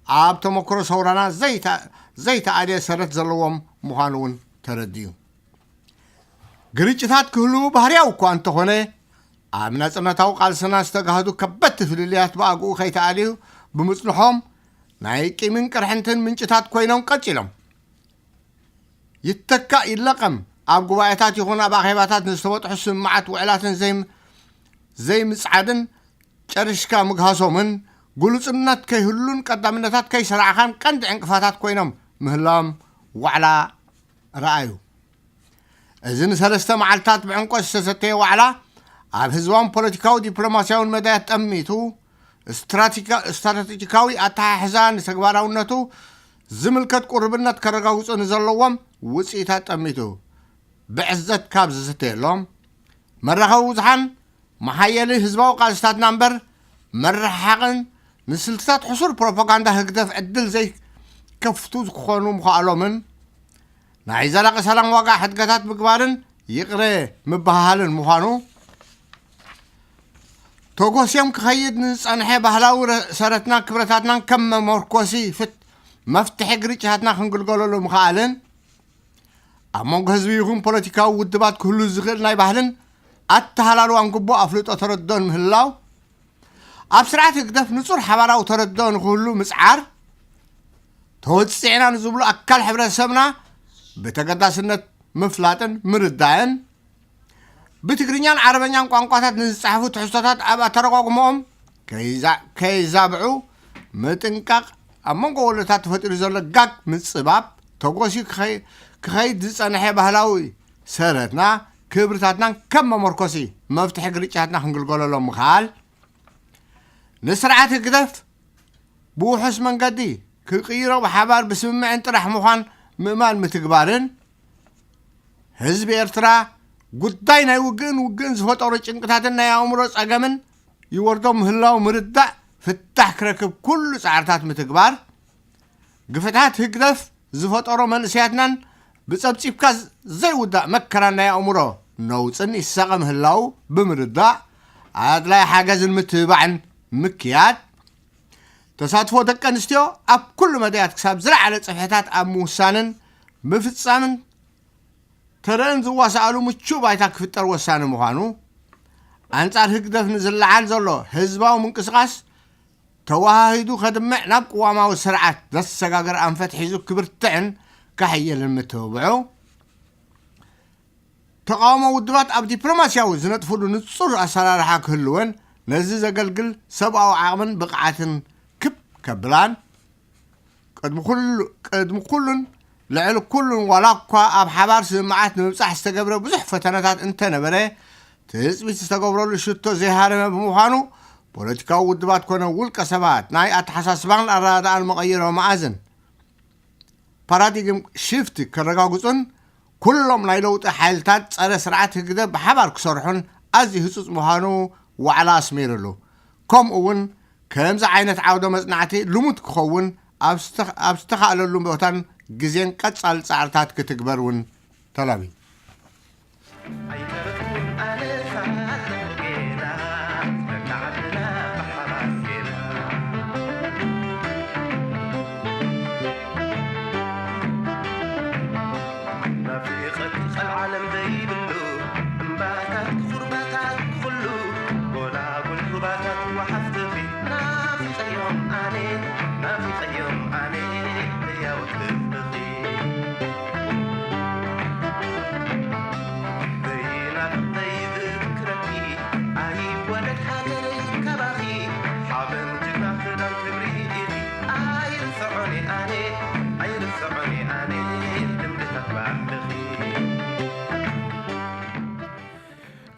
ኣብ ተመክሮ ሰውራና ዘይተ- ዘይተኣልየ ሰረት ዘለዎም ምዃኑ እውን ተረድዩ። ግርጭታት ክህልዉ ባህርያዊ እኳ እንተኾነ፣ ኣብ ናጽነታዊ ቃልስና ዝተጋህዱ ከበድቲ ፍልልያት ብኣግኡ ከይተኣልዩ ብምጽንሖም ናይ ቂምን ቅርሕንትን ምንጭታት ኮይኖም ቀጺሎም። ይተካእ ይለቐም ኣብ ጉባኤታት ይኹን ኣብ ኣኼባታት ንዝተበጥሑ ስምምዓት ውዕላትን ዘይም- ዘይምጽዓድን ጨርሽካ ምግሃሶምን ግሉጽነት ከይህሉን ቀዳምነታት ከይሰራዕኻን ቀንዲ ዕንቅፋታት ኮይኖም ምህላዎም ዋዕላ ረኣዩ። እዚ ንሰለስተ መዓልታት ብዕምቆት ዝተሰተየ ዋዕላ ኣብ ህዝባውን ፖለቲካዊ ዲፕሎማሲያውን መዳያት ጠሚቱ፣ ስትራቴጂካ- ስትራቴጂካዊ ኣተሓሕዛ ንተግባራውነቱ ዝምልከት ቁርብነት ከረጋግጹ ንዘለዎም ውጽኢታት ጠሚቱ ብዕዘት ካብ ዝዝተየሎም መራኸቢ ብዙሓን መሓየሊ ህዝባዊ ቃልስታትና እምበር መረሓሓቕን ንስልትታት ሕሱር ፕሮፓጋንዳ ህግደፍ ዕድል ዘይከፍቱ ክኾኑ ምኽኣሎምን ናይ ዘላቒ ሰላም ዋጋ ሕድገታት ምግባርን ይቕረ ምበሃሃልን ምዃኑ ተጎስዮም ክኸይድ ንዝጸንሐ ባህላዊ ረ- ሰረትና ክብረታትናን ከም መመርኮሲ ፍት መፍትሒ ግርጭታትና ክንግልገለሉ ምኽኣልን ኣብ መንጎ ህዝቢ ይኹን ፖለቲካዊ ውድባት ክህሉ ዝኽእል ናይ ባህልን ኣተሃላልዋን ግቡእ ኣፍልጦ ተረድኦን ምህላው ኣብ ስርዓት ህግደፍ ንጹር ሓባራዊ ተረድኦ ንክህሉ ምጽዓር ተወጺዕና ንዝብሉ ኣካል ሕብረተሰብና ብተገዳስነት ምፍላጥን ምርዳእን ብትግርኛን ዓረበኛን ቋንቋታት ንዝጸሓፉ ትሕዝቶታት ኣብ ኣተረጓጉሞኦም ከይዛብዑ ምጥንቃቕ ኣብ መንጎ ወለዶታት ተፈጢሩ ዘሎ ጋግ ምጽባብ ተጎስዩ ክኸይድ ዝጸንሐ ባህላዊ ሰረትና ክብርታትናን ከም መመርኮሲ መፍትሒ ግርጭታትና ክንግልገለሎም ምኽኣል ንስርዓት ህግደፍ ብውሑስ መንገዲ ክቕይሮ ብሓባር ብስምምዕን ጥራሕ ምዃን ምእማን ምትግባርን ህዝቢ ኤርትራ ጉዳይ ናይ ውግእን ውግእን ዝፈጠሮ ጭንቅታትን ናይ ኣእምሮ ጸገምን ይወርዶ ምህላው ምርዳእ ፍታሕ ክረክብ ኩሉ ጻዕርታት ምትግባር ግፍታት ህግደፍ ዝፈጠሮ መንእሰያትናን ብጸብጺብካ ዘይውዳእ መከራን ናይ ኣእምሮ ነውጽን ይሳቐ ምህላው ብምርዳእ ኣድላይ ሓገዝን ምትብባዕን ምክያድ ተሳትፎ ደቂ ኣንስትዮ ኣብ ኩሉ መዳያት ክሳብ ዝለዓለ ጽፍሕታት ኣብ ምውሳንን ምፍጻምን ተረእን ዝዋሳኣሉ ምቹእ ባይታ ክፍጠር ወሳኒ ምዃኑ ኣንጻር ህግደፍ ንዝለዓል ዘሎ ህዝባዊ ምንቅስቓስ ተወሃሂዱ ከድምዕ ናብ ቅዋማዊ ስርዓት ዘሰጋግር ኣንፈት ሒዙ ክብርትዕን ከሕይልን ምትብብዑ ተቓውሞ ውድባት ኣብ ዲፕሎማስያዊ ዝነጥፍሉ ንጹር ኣሰራርሓ ክህልወን ነዚ ዘገልግል ሰብኣዊ ዓቕምን ብቕዓትን ክብ ከብላን ቅድሚ ኩሉን ልዕሊ ኩሉን ዋላ እኳ ኣብ ሓባር ስምምዓት ንምብጻሕ ዝተገብረ ብዙሕ ፈተነታት እንተነበረ ትጽቢት ዝተገብረሉ ሽቶ ዘይሃረመ ብምዃኑ ፖለቲካዊ ውድባት ኮነ ውልቀ ሰባት ናይ ኣተሓሳስባን ኣረዳድኣን መቐይሮ መኣዝን ፓራዲግም ሽፍቲ ከረጋግጹን ኩሎም ናይ ለውጢ ሓይልታት ጸረ ስርዓት ህግደፍ ብሓባር ክሰርሑን ኣዝዩ ህጹጽ ምዃኑ ዋዕላ ኣስሚርሉ። ከምኡ እውን ከምዚ ዓይነት ዓውደ መጽናዕቲ ልሙድ ክኸውን ኣብ ዝተኽ-፣ ኣብ ዝተኻእለሉ ቦታን ግዜን ቀጻሊ ጻዕርታት ክትግበር እውን ተላብዩ።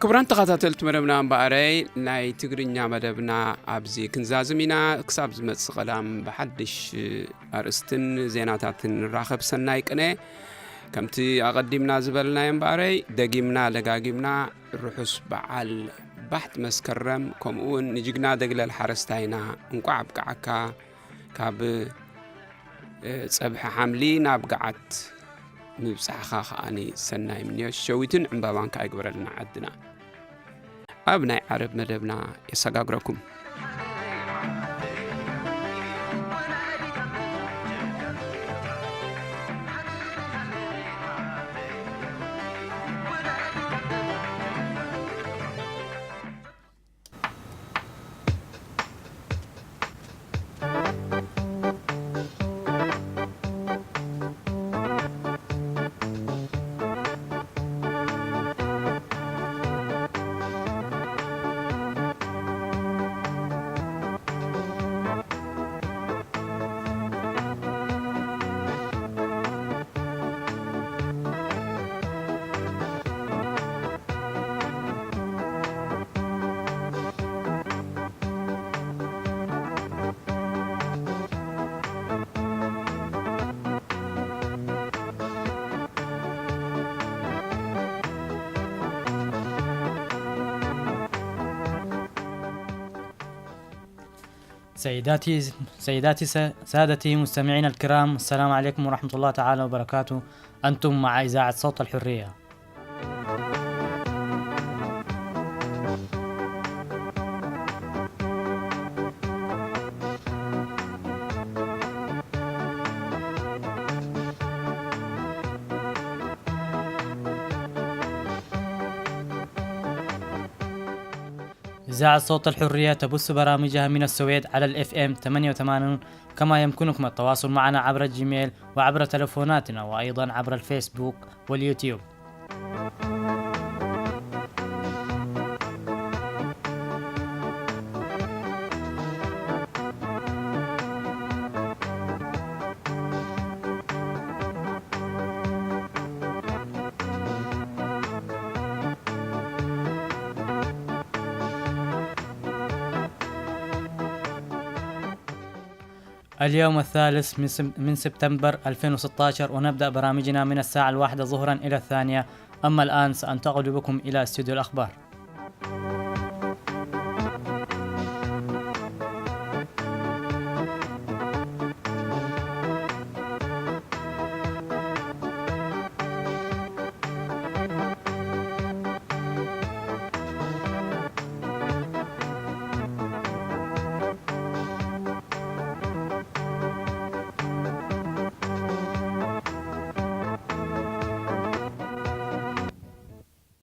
ክቡራን ተኸታተልቲ መደብና እምበኣረይ፣ ናይ ትግርኛ መደብና ኣብዚ ክንዛዝም ኢና። ክሳብ ዝመጽእ ቀዳም ብሓድሽ ኣርእስትን ዜናታትን ንራኸብ። ሰናይ ቅነ። ከምቲ ኣቐዲምና ዝበልናዮ እምበኣረይ፣ ደጊምና ደጋጊምና ርሑስ በዓል ባሕቲ መስከረም፣ ከምኡ እውን ንጅግና ደግለል ሓረስታይና እንቋዕ ኣብቅዓካ። ካብ፣ እ፣ ጸብሒ ሓምሊ ናብ ገዓት ምብጻሕኻ ከኣኒ ሰናይ ምንዮት ሸዊትን ዕምባባን ከኣ ይግበረልና ዓድና። ኣብ ናይ ዓረብ መደብና የሰጋግረኩም። سيداتي، سيداتي، س-، سادتي مستمعينا الكرام، السلام عليكم ورحمة الله تعالى وبركاته. أنتم مع إذاعة صوت الحرية. إذاعة صوت الحرية تبث برامجها من السويد على ال إف إم ثمانية وثمانين، كما يمكنكم التواصل معنا عبر الجيميل وعبر تلفوناتنا، وأيضًا عبر الفيسبوك واليوتيوب. اليوم الثالث من سب-، من سبتمبر ألفين وستاشر، ونبدأ برامجنا من الساعة الواحدة ظهرًا إلى الثانية. أما الآن سأنتقل بكم إلى استوديو الأخبار.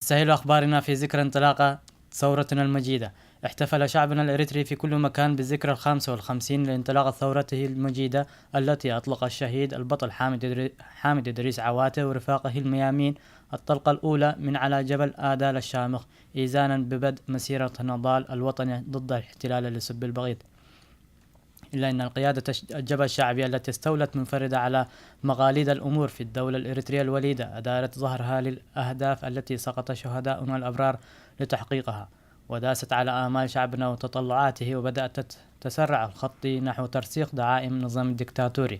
سهل أخبارنا في ذكرى انطلاقة ثورتنا المجيدة. احتفل شعبنا الإريتري في كل مكان بالذكرى الخامسة والخمسين لانطلاقة ثورته المجيدة، التي أطلق الشهيد البطل حامد إدري-، حامد إدريس عواتي ورفاقه الميامين الطلقة الأولى من على جبل آدال الشامخ، إيزانا ببدء مسيرة النضال الوطني ضد الاحتلال اللصب البغيض. إلا أن القيادة الش-، الجبهة الشعبية التي استولت منفردة على مقاليد الأمور في الدولة الإريترية الوليدة أدارت ظهرها للأهداف التي سقط شهداؤنا الأبرار لتحقيقها، وداست على آمال شعبنا وتطلعاته، وبدأت تت-، تسرع الخط نحو ترسيخ دعائم النظام الدكتاتوري.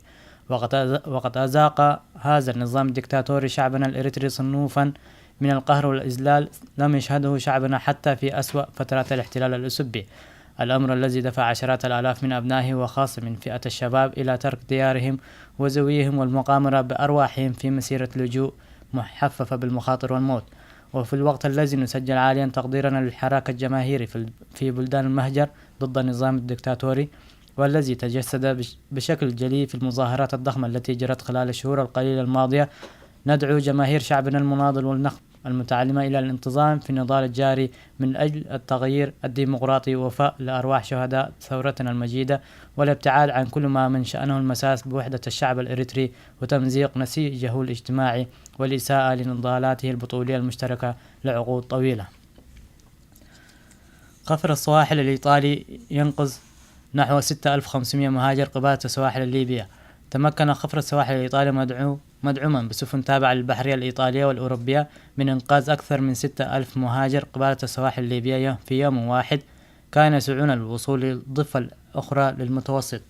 وقد أز-، وقد أذاق هذا النظام الدكتاتوري شعبنا الإريتري صنوفا من القهر والإذلال لم يشهده شعبنا حتى في أسوأ فترات الاحتلال الأسبي. الأمر الذي دفع عشرات الآلاف من أبنائه وخاصة من فئة الشباب إلى ترك ديارهم وزويهم والمغامرة بأرواحهم في مسيرة لجوء محففة بالمخاطر والموت. وفي الوقت الذي نسجل عاليا تقديرنا للحراك الجماهيري في ال-، في بلدان المهجر ضد النظام الدكتاتوري، والذي تجسد بش-، بشكل جلي في المظاهرات الضخمة التي جرت خلال الشهور القليلة الماضية، ندعو جماهير شعبنا المناضل والنخب المتعلمة إلى الانتظام في النضال الجاري من أجل التغيير الديمقراطي ووفاء لأرواح شهداء ثورتنا المجيدة، والابتعاد عن كل ما من شأنه المساس بوحدة الشعب الإريتري وتمزيق نسيجه الاجتماعي والإساءة لنضالاته البطولية المشتركة لعقود طويلة. قفر السواحل الإيطالي ينقذ نحو ستة ألف وخمسمية مهاجر قبالة السواحل الليبية. تمكن قفر السواحل الإيطالي مدعو-، مدعوما بسفن تابعة للبحرية الإيطالية والأوروبية من إنقاذ أكثر من ستة ألف مهاجر قبالة السواحل الليبية في يوم واحد، كان يسعون للوصول للضفة الأخرى للمتوسط،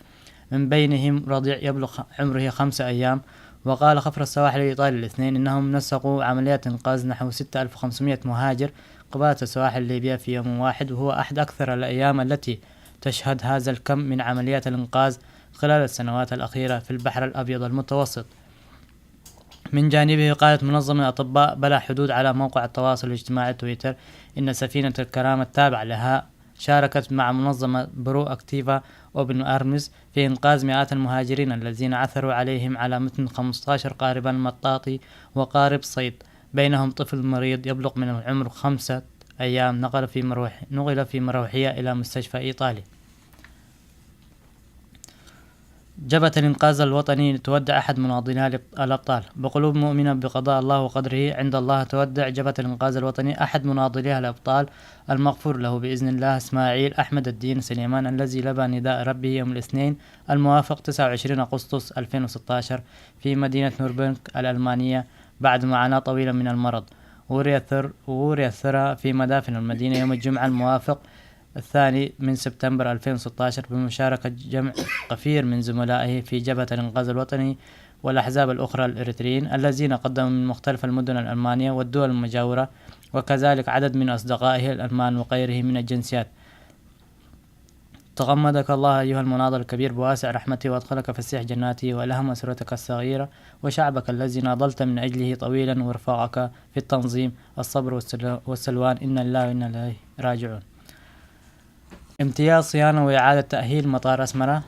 من بينهم رضيع يبلغ عمره خمسة أيام. وقال قفر السواحل الإيطالي الاثنين إنهم نسقوا عمليات إنقاذ نحو ستة ألف وخمسمية مهاجر قبالة السواحل الليبية في يوم واحد، وهو أحد أكثر الأيام التي تشهد هذا الكم من عمليات الإنقاذ خلال السنوات الأخيرة في البحر الأبيض المتوسط. من جانبه، قالت منظمة أطباء بلا حدود على موقع التواصل الاجتماعي تويتر إن سفينة الكرامة التابعة لها شاركت مع منظمة برو أكتيفا أوبن أرمز في إنقاذ مئات المهاجرين الذين عثروا عليهم على متن خمستاشر قاربا مطاطي وقارب صيد، بينهم طفل مريض يبلغ من العمر خمسة أيام، نقل في مروح-، نقل في مروحية إلى مستشفى إيطالي. جبهة الإنقاذ الوطني تودع أحد مناضليها الأب-، الأبطال. بقلوب مؤمنة بقضاء الله وقدره، عند الله تودع جبهة الإنقاذ الوطني أحد مناضليها الأبطال المغفور له بإذن الله، إسماعيل أحمد الدين سليمان، الذي لبى نداء ربه يوم الاثنين الموافق تسعة وعشرين أغسطس ألفين وستاشر في مدينة نوربرغ الألمانية بعد معاناة طويلة من المرض. وري الثر-، وري الثرى في مدافن المدينة يوم الجمعة الموافق الثاني من سبتمبر ألفين وستاشر بمشاركة جمع غفير من زملائه في جبهة الإنقاذ الوطني والأحزاب الأخرى الإريتريين الذين قدموا من مختلف المدن الألمانية والدول المجاورة، وكذلك عدد من أصدقائه الألمان وغيره من الجنسيات. تغمدك الله أيها المناضل الكبير بواسع رحمته، وأدخلك فسيح جناته، وألهم أسرتك الصغيرة وشعبك الذي ناضلت من أجله طويلا، ورفاقك في التنظيم الصبر والسل-، والسلوان. إنا لله وإنا إليه راجعون. امتياز صيانة وإعادة تأهيل مطار أسمرة.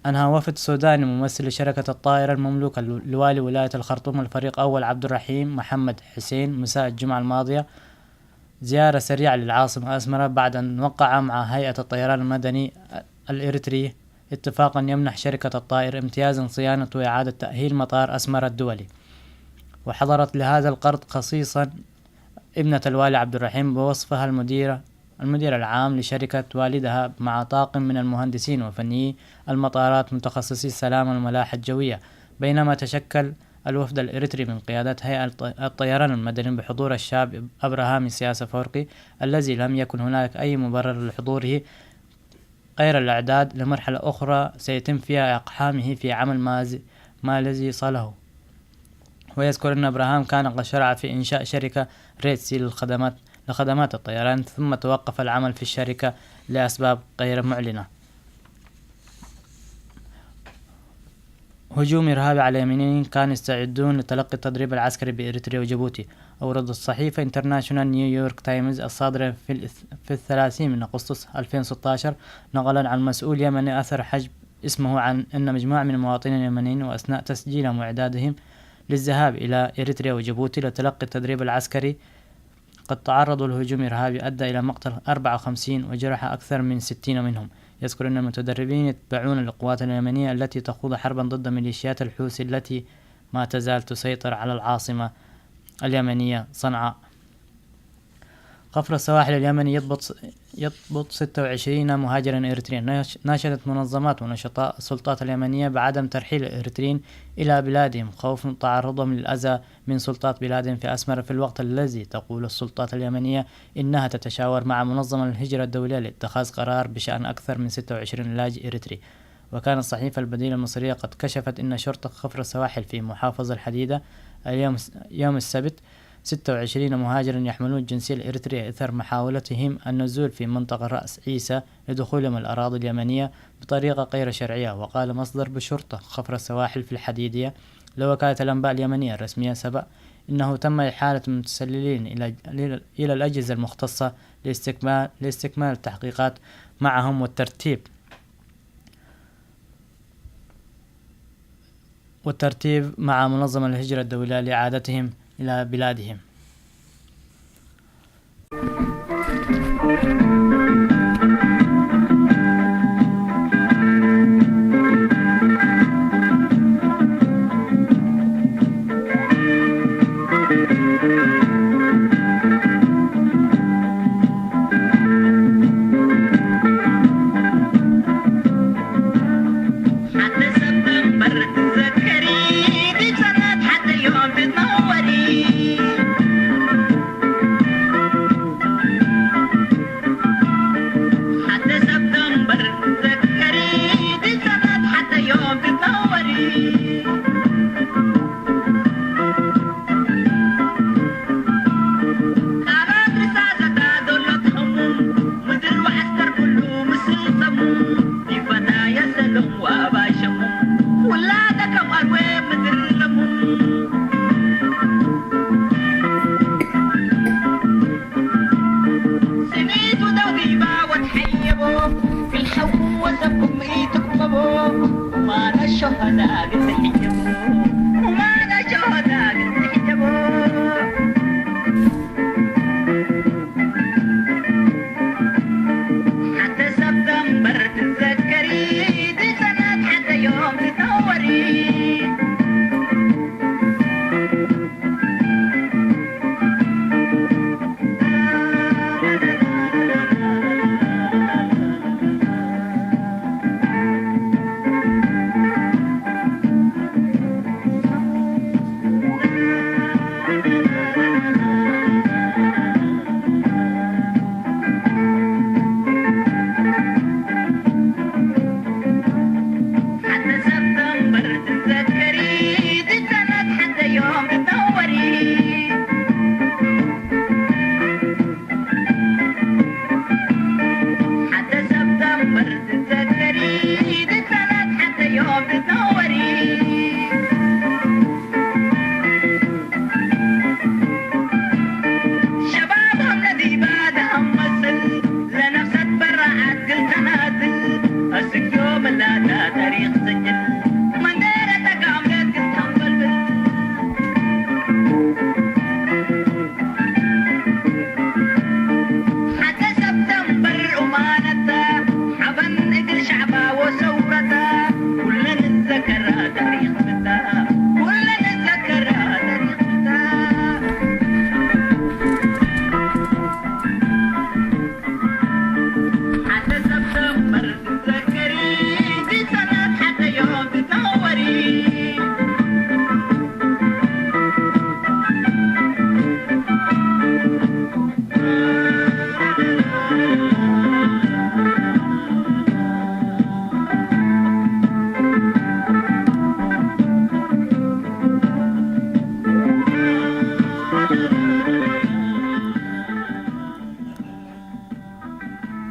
أنهى وفد سوداني ممثل لشركة الطائرة المملوكة لوالي ولاية الخرطوم الفريق أول عبد الرحيم محمد حسين مساء الجمعة الماضية زيارة سريعة للعاصمة أسمرة بعد أن وقع مع هيئة الطيران المدني الإريتري اتفاقا يمنح شركة الطائر امتيازا صيانة وإعادة تأهيل مطار أسمرة الدولي. وحضرت لهذا القرض خصيصا ابنة الوالي عبد الرحيم بوصفها المديرة، المدير العام لشركة والدها، مع طاقم من المهندسين وفنيي المطارات متخصصي السلامة والملاحة الجوية، بينما تشكل الوفد الإريتري من قيادة هيئة الط-، الطيران المدني بحضور الشاب أبراهام سياسة فورقي، الذي لم يكن هناك أي مبرر لحضوره غير الإعداد لمرحلة أخرى سيتم فيها إقحامه في عمل ما ز-، ما الذي صاله. ويذكر أن إبراهام كان قد شرع في إنشاء شركة ريد سي للخدمات، لخدمات الطيران، ثم توقف العمل في الشركة لأسباب غير معلنة. هجوم إرهابي على اليمنيين، كانوا يستعدون لتلقي التدريب العسكري بإريتريا وجيبوتي. أوردت صحيفة انترناشونال نيويورك تايمز الصادرة في الإث-، في الثلاثين من أغسطس ألفين وستاشر نقلا عن مسؤول يمني أثر حجب اسمه عن أن مجموعة من المواطنين اليمنيين، وأثناء تسجيلهم وإعدادهم للذهاب إلى إريتريا وجيبوتي لتلقي التدريب العسكري، قد تعرضوا لهجوم إرهابي أدى إلى مقتل أربعة وخمسين وجرح أكثر من ستين منهم. يذكر أن المتدربين يتبعون القوات اليمنية التي تخوض حربا ضد ميليشيات الحوثي التي ما تزال تسيطر على العاصمة اليمنية صنعاء. قفر السواحل اليمني يضبط، يضبط ستة وعشرين مهاجرا إريتريا. ناش-، ناشدت منظمات ونشطاء السلطات اليمنية بعدم ترحيل الإريتريين إلى بلادهم خوفا تعرضهم للأذى من سلطات بلادهم في أسمرة، في الوقت الذي تقول السلطات اليمنية إنها تتشاور مع منظمة الهجرة الدولية لاتخاذ قرار بشأن أكثر من ستة وعشرين لاجئ إريتري. وكانت الصحيفة البديلة المصرية قد كشفت أن شرطة خفر السواحل في محافظة الحديدة اليوم، يوم السبت، ستة وعشرين مهاجرا يحملون الجنسية الإريترية إثر محاولتهم النزول في منطقة رأس عيسى لدخولهم الأراضي اليمنية بطريقة غير شرعية. وقال مصدر بشرطة خفر السواحل في الحديدية لوكالة الأنباء اليمنية الرسمية سبأ إنه تم إحالة المتسللين إلى إلى الأجهزة المختصة لاستكمال لاستكمال التحقيقات معهم والترتيب والترتيب مع منظمة الهجرة الدولية لإعادتهم إلى بلادهم.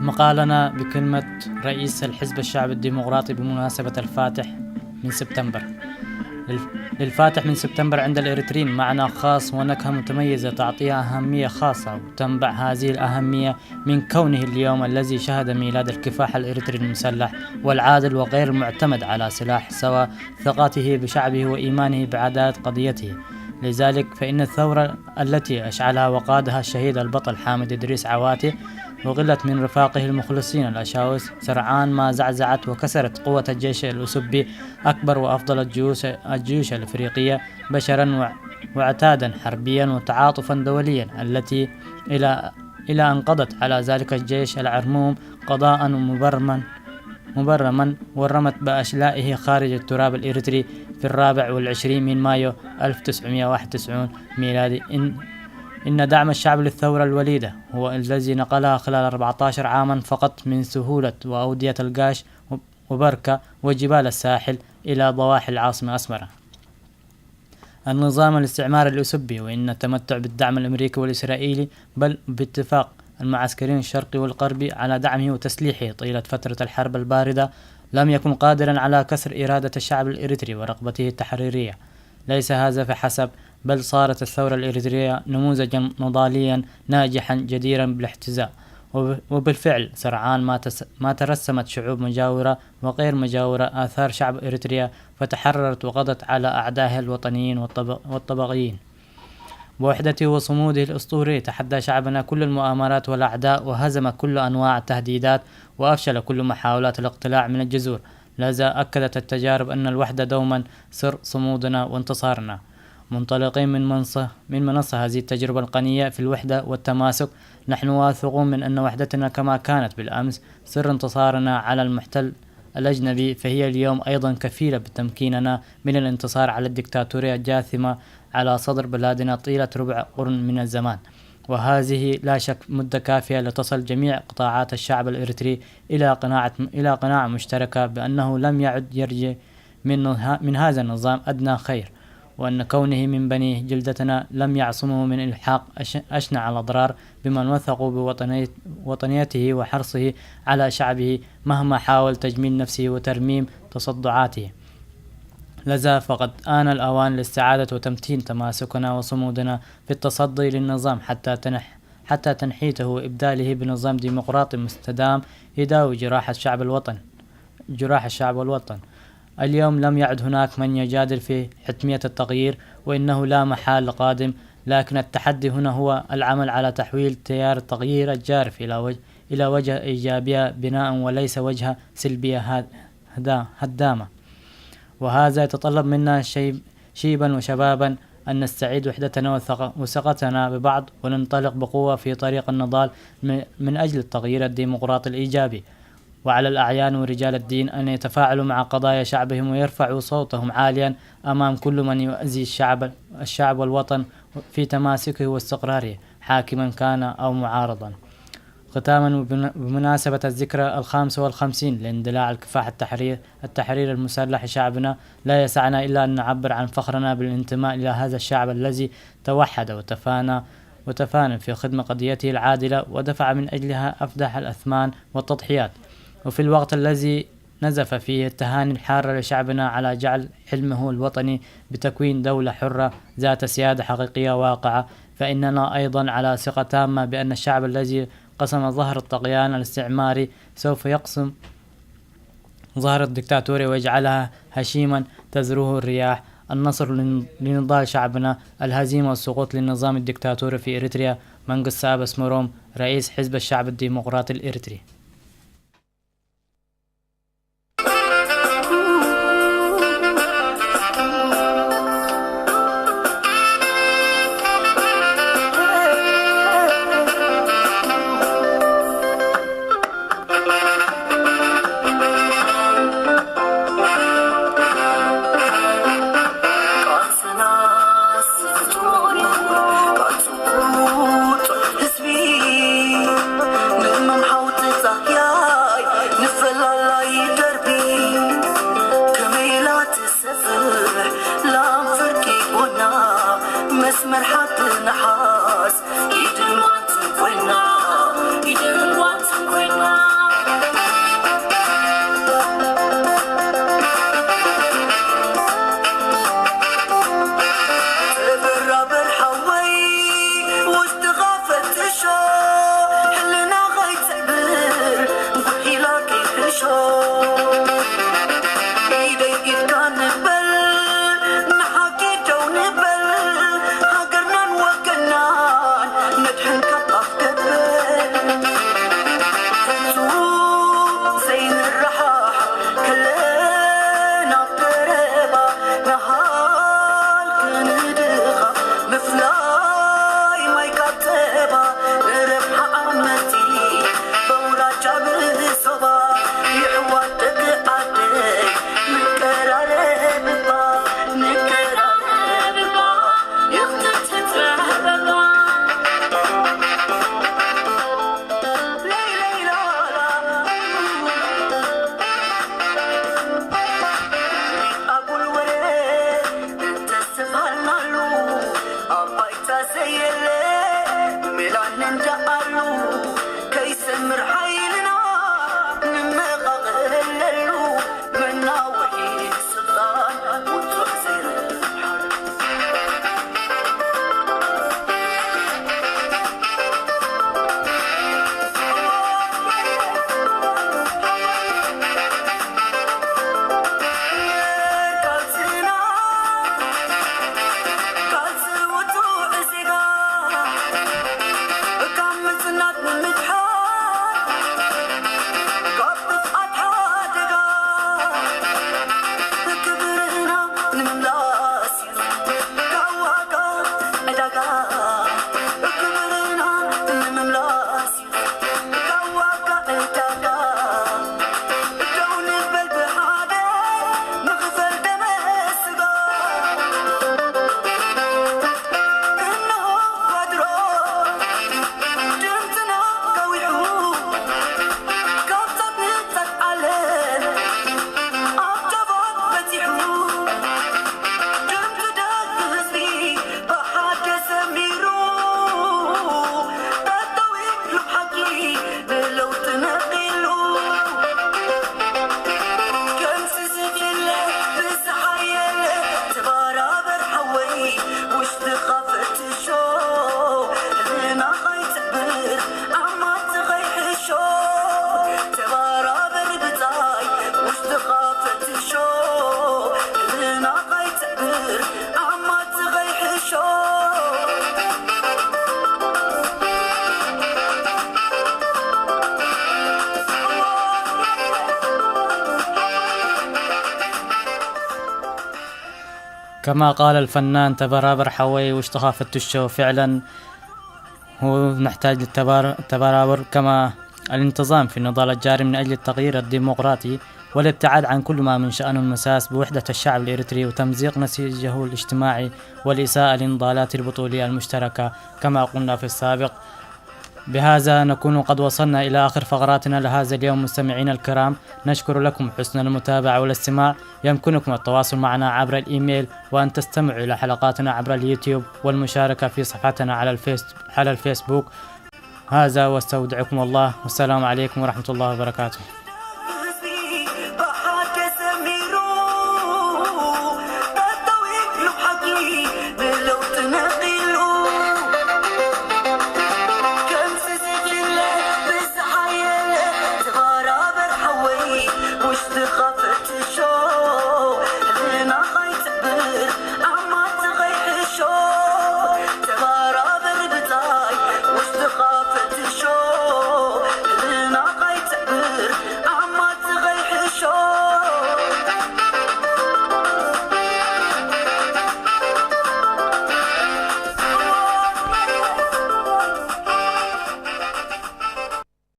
مقالنا بكلمة رئيس الحزب الشعبي الديمقراطي بمناسبة الفاتح من سبتمبر. للفاتح من سبتمبر عند الإريتريين معنى خاص ونكهة متميزة تعطيها أهمية خاصة، وتنبع هذه الأهمية من كونه اليوم الذي شهد ميلاد الكفاح الإريتري المسلح والعادل وغير المعتمد على سلاح سوى ثقته بشعبه وإيمانه بعدالة قضيته. لذلك فإن الثورة التي أشعلها وقادها الشهيد البطل حامد إدريس عواتي وغلت من رفاقه المخلصين الأشاوس سرعان ما زعزعت وكسرت قوة الجيش الأسبي أكبر وأفضل الجيوش، الجيوش الإفريقية بشرا وعتادا حربيا وتعاطفا دوليا التي إلى إلى أن قضت على ذلك الجيش العرموم قضاء مبرما مبرما ورمت بأشلائه خارج التراب الإريتري في الرابع والعشرين من مايو ألف وتسعمية وواحد وتسعين ميلادي. إن إن دعم الشعب للثورة الوليدة هو الذي نقلها خلال أربعتاشر عاما فقط من سهولة وأودية القاش وبركة وجبال الساحل إلى ضواحي العاصمة أسمرة. النظام الاستعماري الأسبي، وإن التمتع بالدعم الأمريكي والإسرائيلي، بل باتفاق المعسكرين الشرقي والغربي على دعمه وتسليحه طيلة فترة الحرب الباردة، لم يكن قادرا على كسر إرادة الشعب الإريتري ورغبته التحريرية. ليس هذا فحسب، بل صارت الثورة الإريترية نموذجا نضاليا ناجحا جديرا بالاحتذاء. وب-، وبالفعل، سرعان ما تس-، ما ترسمت شعوب مجاورة وغير مجاورة آثار شعب إريتريا، فتحررت وقضت على أعدائها الوطنيين والطب-، والطبقيين. بوحدته وصموده الأسطوري تحدى شعبنا كل المؤامرات والأعداء، وهزم كل أنواع التهديدات، وأفشل كل محاولات الاقتلاع من الجذور. لذا أكدت التجارب أن الوحدة دوما سر صمودنا وانتصارنا. منطلقين من منصة، من منصة هذه التجربة القنية في الوحدة والتماسك، نحن واثقون من أن وحدتنا كما كانت بالأمس سر انتصارنا على المحتل الأجنبي، فهي اليوم أيضا كفيلة بتمكيننا من الانتصار على الدكتاتورية الجاثمة على صدر بلادنا طيلة ربع قرن من الزمان. وهذه لا شك مدة كافية لتصل جميع قطاعات الشعب الإريتري إلى قناعة، إلى قناعة مشتركة بأنه لم يعد يرجع من، من هذا النظام أدنى خير، وأن كونه من بني جلدتنا لم يعصمه من إلحاق أش-، أشنع الأضرار بمن وثقوا بوطنيت-، وطنيته وحرصه على شعبه مهما حاول تجميل نفسه وترميم تصدعاته. لذا فقد آن الأوان لاستعادة وتمتين تماسكنا وصمودنا في التصدي للنظام حتى تنح-، حتى تنحيته وإبداله بنظام ديمقراطي مستدام يداوي جراح الشعب الوطن، جراح الشعب والوطن. اليوم لم يعد هناك من يجادل في حتمية التغيير، وإنه لا محال قادم، لكن التحدي هنا هو العمل على تحويل تيار التغيير الجارف إلى وجه، إلى وجهة إيجابية بناء، وليس وجهة سلبية هاد-، هدا-، هدامة. وهذا يتطلب منا شيب-، شيبا وشبابا أن نستعيد وحدتنا وثق-، وثقتنا ببعض، وننطلق بقوة في طريق النضال م-، من أجل التغيير الديمقراطي الإيجابي. وعلى الأعيان ورجال الدين أن يتفاعلوا مع قضايا شعبهم ويرفعوا صوتهم عاليا أمام كل من يؤذي الشعب، الشعب والوطن في تماسكه واستقراره، حاكما كان أو معارضا. ختاما، وبن-، بمناسبة الذكرى الخامسة والخمسين لاندلاع الكفاح التحرير، التحرير المسلح لشعبنا، لا يسعنا إلا أن نعبر عن فخرنا بالانتماء إلى هذا الشعب الذي توحد وتفانى، وتفانى في خدمة قضيته العادلة، ودفع من أجلها أفضح الأثمان والتضحيات. وفي الوقت الذي نزف فيه التهاني الحارة لشعبنا على جعل حلمه الوطني بتكوين دولة حرة ذات سيادة حقيقية واقعة، فإننا أيضا على ثقة تامة بأن الشعب الذي قسم ظهر الطغيان الاستعماري سوف يقسم ظهر الدكتاتوري ويجعلها هشيما تزروه الرياح. النصر لن-، لنضال شعبنا، الهزيمة والسقوط للنظام الدكتاتوري في إريتريا. منقس سابس مروم، رئيس حزب الشعب الديمقراطي الإريتري. كما قال الفنان تبرابر حوي واشتخى فتشو، فعلا هو نحتاج للتبار- التبرابر كما الانتظام في النضال الجاري من أجل التغيير الديمقراطي والابتعاد عن كل ما من شأنه المساس بوحدة الشعب الإريتري وتمزيق نسيجه الاجتماعي والإساءة للنضالات البطولية المشتركة كما قلنا في السابق. بهذا نكون قد وصلنا إلى آخر فقراتنا لهذا اليوم. مستمعينا الكرام، نشكر لكم حسن المتابعة والاستماع. يمكنكم التواصل معنا عبر الإيميل، وأن تستمعوا إلى حلقاتنا عبر اليوتيوب والمشاركة في صفحتنا على الفيس- على الفيسبوك. هذا واستودعكم الله، والسلام عليكم ورحمة الله وبركاته.